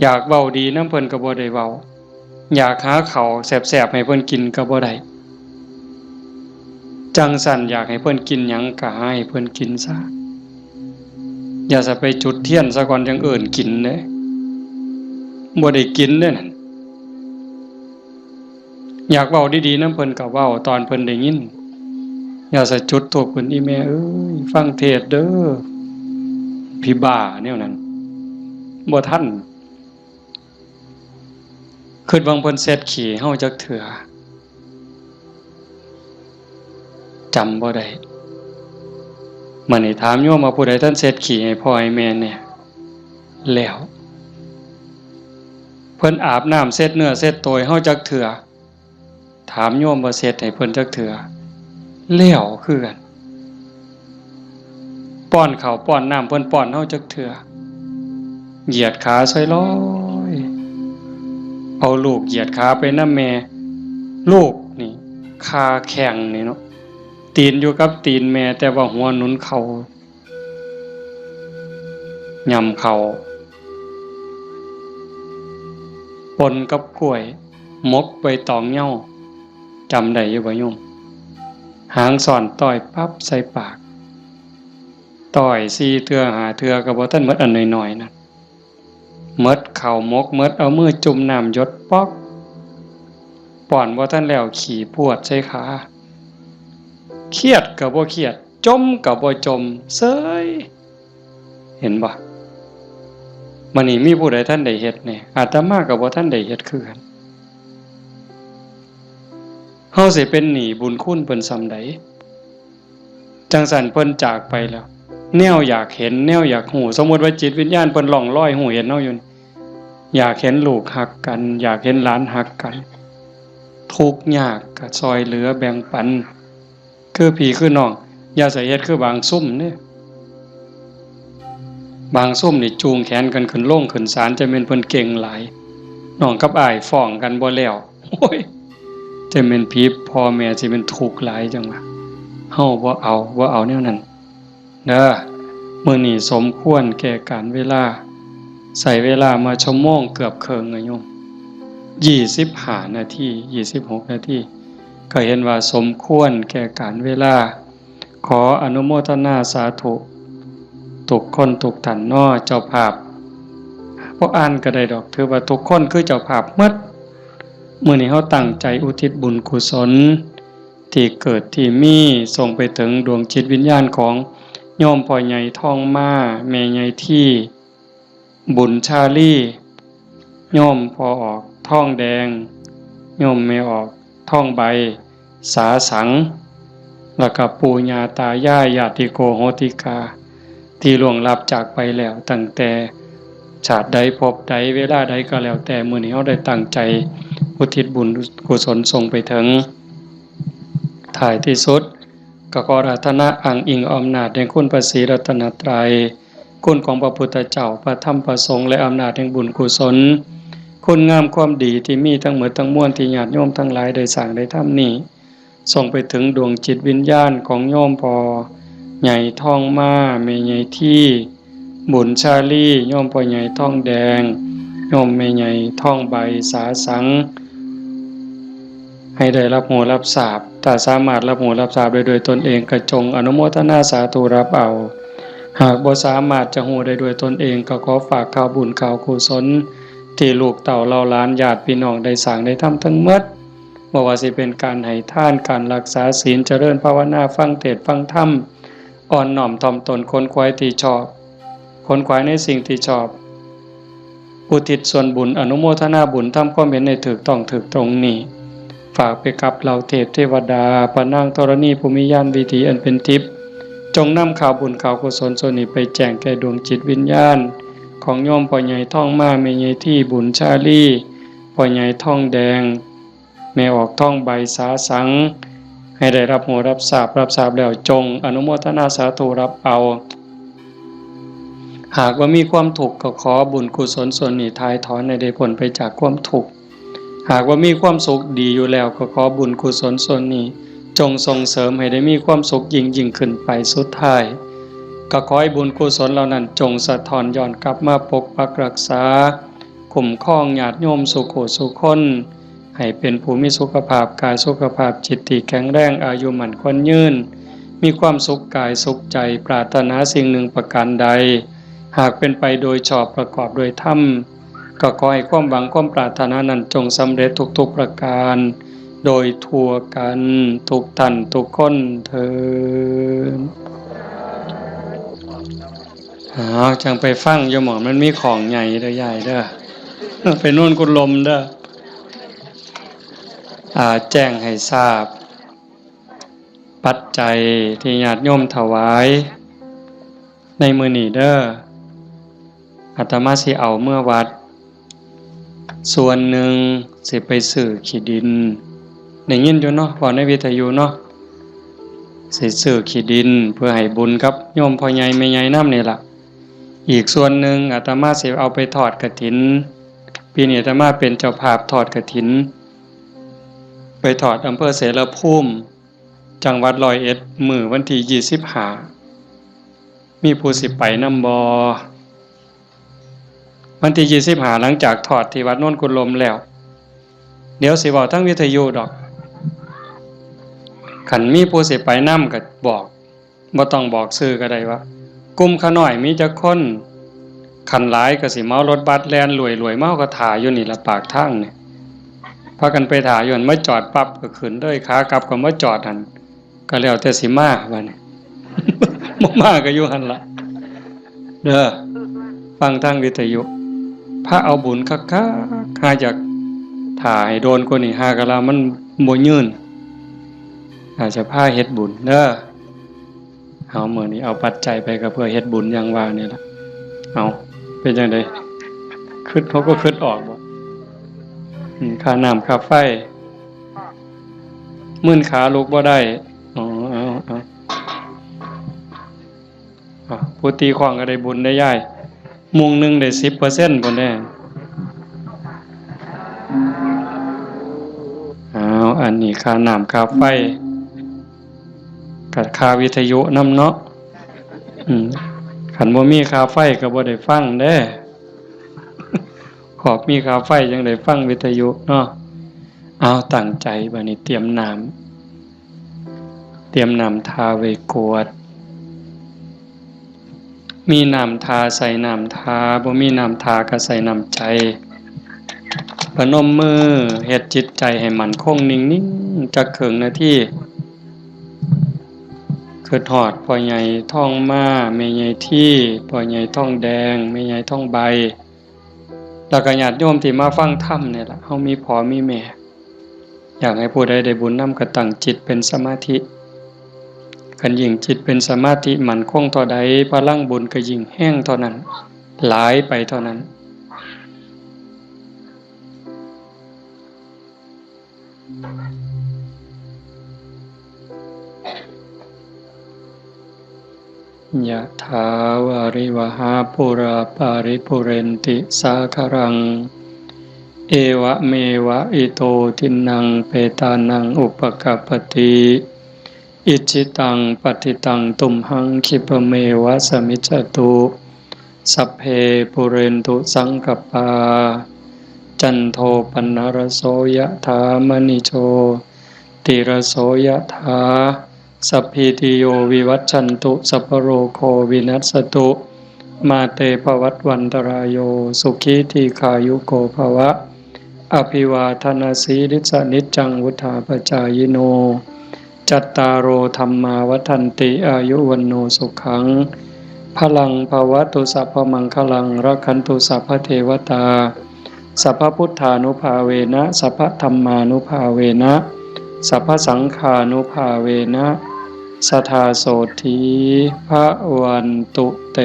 อยากเว้าดีนำเพิ่นก็บ่ได้เว้า อยากหาข้าวแซ่บๆให้เพิ่นกินก็บ่ได้ จั่งซั้นอยากให้เพิ่นกินหยังก็หาให้เพิ่นกินซะ อย่าซะไปจุดเทียนซะก่อนจั่งเอิ้นกินเด้ บ่ได้กินเด้นั่น อยากเว้าดีๆนำเพิ่นก็เว้าตอนเพิ่นได้ยิน อย่าซะจุดธูปขึ้น อีแม่เอ้ย ฟังเทศน์เด้อ ผีบ้าแนวนั้น บ่ทัน คิดเบิ่งเพิ่นเช็ดขี้เฮาจักเทื่อ จำบ่ได้ มื้อนี้ถามโยมว่าผู้ใดทันเช็ดขี้ให้พ่อให้แม่แน่ แล้ว เพิ่นอาบน้ำเช็ดเนื้อเช็ดตัวให้เฮาจักเทื่อ ถามโยมว่าเช็ดให้เพิ่นจักเทื่อ แล้วคือกัน ป้อนข้าวป้อนน้ำเพิ่นป้อนเฮาจักเทื่อ เหยียดขาซอยลอย เอาลูกเหยียดขาไปนำแม่ ลูกนี่ คาแข้งนี่เนาะ ตีนอยู่กับตีนแม่ แต่ว่าหัวหนุนเข่า ย่ำเข่า ปนกับกล้วย หมกใบตองเหย้า จำได้อยู่บ่โยม หางซ่อนต้อยปั๊บใส่ปาก ต้อยสี่เทื่อห้าเทื่อก็บ่ทันหมดอันน้อยๆนั่น หมดข้าวหมก หมดเอามือจุ่มน้ำหยดป๊อก ป้อนบ่ทันแล้วขี้พรวดใส่ขา เครียดก็บ่เครียด จ่มก็บ่จ่ม เซย เห็นบ่ มื้อนี้มีผู้ใดทันได้เฮ็ดแน่ อาตมาก็บ่ทันได้เฮ็ดคือกัน เฮาสิเป็นหนี้บุญคุณเพิ่นส่ำใด จั่งซั้นเพิ่นจากไปแล้ว แนวอยากเห็น แนวอยากฮู้ สมมุติว่าจิตวิญญาณเพิ่นล่องลอยฮู้เห็นเฮาอยู่นี่ อยากเห็นลูกฮักกัน อยากเห็นหลานฮักกัน ทุกข์ยากก็ซ่อยเหลือแบ่งปัน คือพี่คือน้อง อย่าใส่เฮ็ดคือบางซุมเด้ บางซุมนี่จูงแขนกันขึ้นโรงขึ้นศาล จะแม่นเพิ่นเก่งหลาย น้องกับอ้ายฟ้องกันบ่แล้ว โอ้ย จะแม่นผีพ่อแม่สิแม่นทุกข์หลายจั่งว่า เฮาบ่เอา บ่เอาแนวนั้น เด้อ มื้อนี้สมควรแก่กาลเวลา ใช้เวลามาชั่วโมงเกือบเคิ่งอะโยม ยี่สิบห้านาที ยี่สิบหกนาที ก็เห็นว่าสมควรแก่กาลเวลา ขออนุโมทนาสาธุ ทุกคนทุกท่านเนาะ เจ้าภาพ บ่อ่านก็ได้ดอก ถือว่าทุกคนคือเจ้าภาพหมด มื้อนี้เฮาตั้งใจอุทิศบุญกุศล ที่เกิดที่มี ส่งไปถึงดวงจิตวิญญาณของโยมพ่อใหญ่ทองมา แม่ใหญ่ที่ บุญชาลี โยมพ่อออกทองแดง โยมแม่ออกทองใบ สาสัง แล้วก็ปู่ย่าตายาย ญาติโกโหติกา ที่ล่วงลับจากไปแล้ว ตั้งแต่ชาติใดภพใดเวลาใดก็แล้วแต่ มื้อนี้เฮาได้ตั้งใจอุทิศบุญกุศลส่งไปถึง ท้ายที่สุด ก็ขออาราธนาอ้างอิงอำนาจแห่งคุณพระศรีรัตนตรัย คุณของพระพุทธเจ้า พระธรรม พระสงฆ์ และอำนาจแห่งบุญกุศล คุณงามความดีที่มีทั้งหมดทั้งมวลที่ญาติโยมทั้งหลายได้สร้างได้ทำนี้ ส่งไปถึงดวงจิตวิญญาณของโยมพ่อใหญ่ทองมา แม่ใหญ่ที่ บุญชาลี โยมพ่อใหญ่ทองแดง โยมแม่ใหญ่ทองใบ สาสัง ให้ได้รับรู้รับทราบ ถ้าสามารถรับรู้รับทราบได้ด้วยตนเองก็จงอนุโมทนาสาธุรับเอา หากบ่สามารถจะรู้ได้ด้วยตนเองก็ขอฝากข่าวบุญข่าวกุศล ที่ลูกเต้าเหล่าหลานญาติพี่น้องได้สร้างได้ทำทั้งหมด บ่ว่าสิเป็นการให้ทาน การรักษาศีล เจริญภาวนา ฟังเทศน์ฟังธรรม อ่อนน้อมถ่อมตน ขนขวายที่ชอบ ขนขวายในสิ่งที่ชอบ อุทิศส่วนบุญ อนุโมทนาบุญ ทำความเห็นให้ถูกต้องถูกตรงนี้ ฝากไปกับเหล่าเทพเทวดา พระนางธรณีผู้มีญาณวิถีอันเป็นทิพย์ จงนำข่าวบุญข่าวกุศลส่วนนี้ไปแจ้งแก่ดวงจิตวิญญาณ ของโยมพ่อใหญ่ทองมา แม่ใหญ่ที่บุญชาลี พ่อใหญ่ทองแดง แม่ออกทองใบสาสัง ให้ได้รับรู้รับทราบ รับทราบแล้วจงอนุโมทนาสาธุรับเอา หากว่ามีความทุกข์ก็ขอบุญกุศลส่วนนี้ถ่ายถอนให้ได้พ้นไปจากความทุกข์ หากว่ามีความสุขดีอยู่แล้วก็ขอบุญกุศลส่วนนี้ จงส่งเสริมให้ได้มีความสุขยิ่งยิ่งขึ้นไป สุดท้าย ก็ขอให้บุญกุศลเหล่านั้นจงสะท้อนย้อนกลับมาปกปักรักษา คุ้มครองญาติโยมสู่ผู้สู่คน ให้เป็นผู้มีสุขภาพกายสุขภาพจิตที่แข็งแรง อายุมั่นขวัญยืน มีความสุขกายสุขใจ ปรารถนาสิ่งหนึ่งประการใด หากเป็นไปโดยชอบประกอบด้วยธรรม ก็ขอให้ความหวังความปรารถนานั้นจงสำเร็จทุกๆประการ โดยทั่วกันทุกท่านทุกคนเทอญ อ้าว จั่งไปฟังอยู่หม่องมันมีของใหญ่เด้อยายเด้อ ไปโน่นกุดลมเด้อ อ่า แจ้งให้ทราบ ปัจจัยที่ญาติโยมถวายในมื้อนี้เด้อ อาตมาสิเอาเมือวัด ส่วนหนึ่งสิไปซื้อขี้ดิน ได้ยินอยู่เนาะ เว้าในวิทยุเนาะ สิซื้อขี้ดินเพื่อให้บุญกับโยมพ่อใหญ่แม่ใหญ่นำนี่ล่ะ อีกส่วนหนึ่งอาตมาสิเอาไปทอดกฐิน ปีนี้อาตมาเป็นเจ้าภาพทอดกฐิน ไปทอดอำเภอเสรภูมิ จังหวัดร้อยเอ็ด มื้อวันที่ยี่สิบห้า มีผู้สิไปนำบ่ วันที่ยี่สิบห้า หลังจากทอดที่วัดโนนกุดลมแล้ว เดี๋ยวสิเว้าทางวิทยุดอก คันมีผู้สิไปนำก็บอก บ่ต้องบอกชื่อก็ได้ว่า กลุ่มข้าน้อยมีจักคน คันหลายก็สิเหมารถบัสแล่นรวยๆ มา เฮาก็ถ่าอยู่นี่ล่ะปากทางนี่ พากันไปถ่าอยู่หั่น มาจอดปั๊บก็ขึ้นเลย ขากลับก็มาจอดหั่น ก็แล้วแต่สิมาบัดนี้ บ่มาก็อยู่หั่นล่ะ เด้อ ฟังทางวิทยุ พาเอาบุญคักๆ หาอยากถ่าให้โดนกว่านี้ หากะลามันบ่ยืน อาจจะพาเฮ็ดบุญเด้อ เอามื้อนี้เอาปัจจัยไปก็เพื่อเฮ็ดบุญอย่างว่านี่ล่ะ เอา เป็นจั่งใด คิด เขาก็คิดออกบ่ อืม ค่าน้ำค่าไฟ มื่นขาลุกบ่ได้ อ๋อ เอา เอา อ่ะ ผู้ตีค้องก็ได้บุญได้ยาย มุ้งหนึ่งได้สิบเปอร์เซ็นต์พุ้นเด้ อ้าว อันนี้ค่าน้ำค่าไฟ กับค่าวิทยุนำเนาะ อืม คันบ่มีค่าไฟก็บ่ได้ฟังเด้ ขอบมีค่าไฟจั่งได้ฟังวิทยุเนาะ เอา ตั้งใจบัดนี้เตรียมน้ำ เตรียมน้ำทาไว้กรวด มีน้ำทาใส่น้ำทา บ่มีน้ำทาก็ใส่น้ำใจ พนมมือ เฮ็ดจิตใจให้มั่นคงนิ่งๆ จักครึ่งนาที คิดฮอดพ่อใหญ่ทองมา แม่ใหญ่ที พ่อใหญ่ทองแดง แม่ใหญ่ทองใบ แล้วก็ญาติโยมที่มาฟังธรรมนี่ล่ะ เฮามีพ่อมีแม่ อยากให้ผู้ใดได้บุญนำก็ตั้งจิตเป็นสมาธิ คันยิ่งจิตเป็นสมาธิมั่นคงเท่าใด พลังบุญก็ยิ่งแฮงเท่านั้น หลายไปเท่านั้น ยะถาวาริวหาปูราปาริปูเรนติสาคารัง เอวะเมวะอิโตทินนังเปตานังอุปกัปปติ อิจฉิตังปัตถิตังตุมหังคิปะเมวะสมิจจตุ สัพเพปูเรนตุสังกปปา จันโทปนรโสยะถามณิโชติรโสยะถา สัพพีติโยวิวัชชันตุ สัพพโรโควินัสสตุ มาเตภวัตวันตรายโย สุขีทีขายุโกภวะ อภิวาทนาสีลิสนิจจังวุธาปจายิโน จัตตาโรธรรมาวัฒนติ อายุวันโนสุขัง พลังภวตุ สัพพมังคลัง รักขันตุ สัพพเทวตา สัพพพุทธานุภาเวนะ สัพพธรรมานุภาเวนะ สัพพสังฆานุภาเวนะ สทาโสธีพระวันตุเต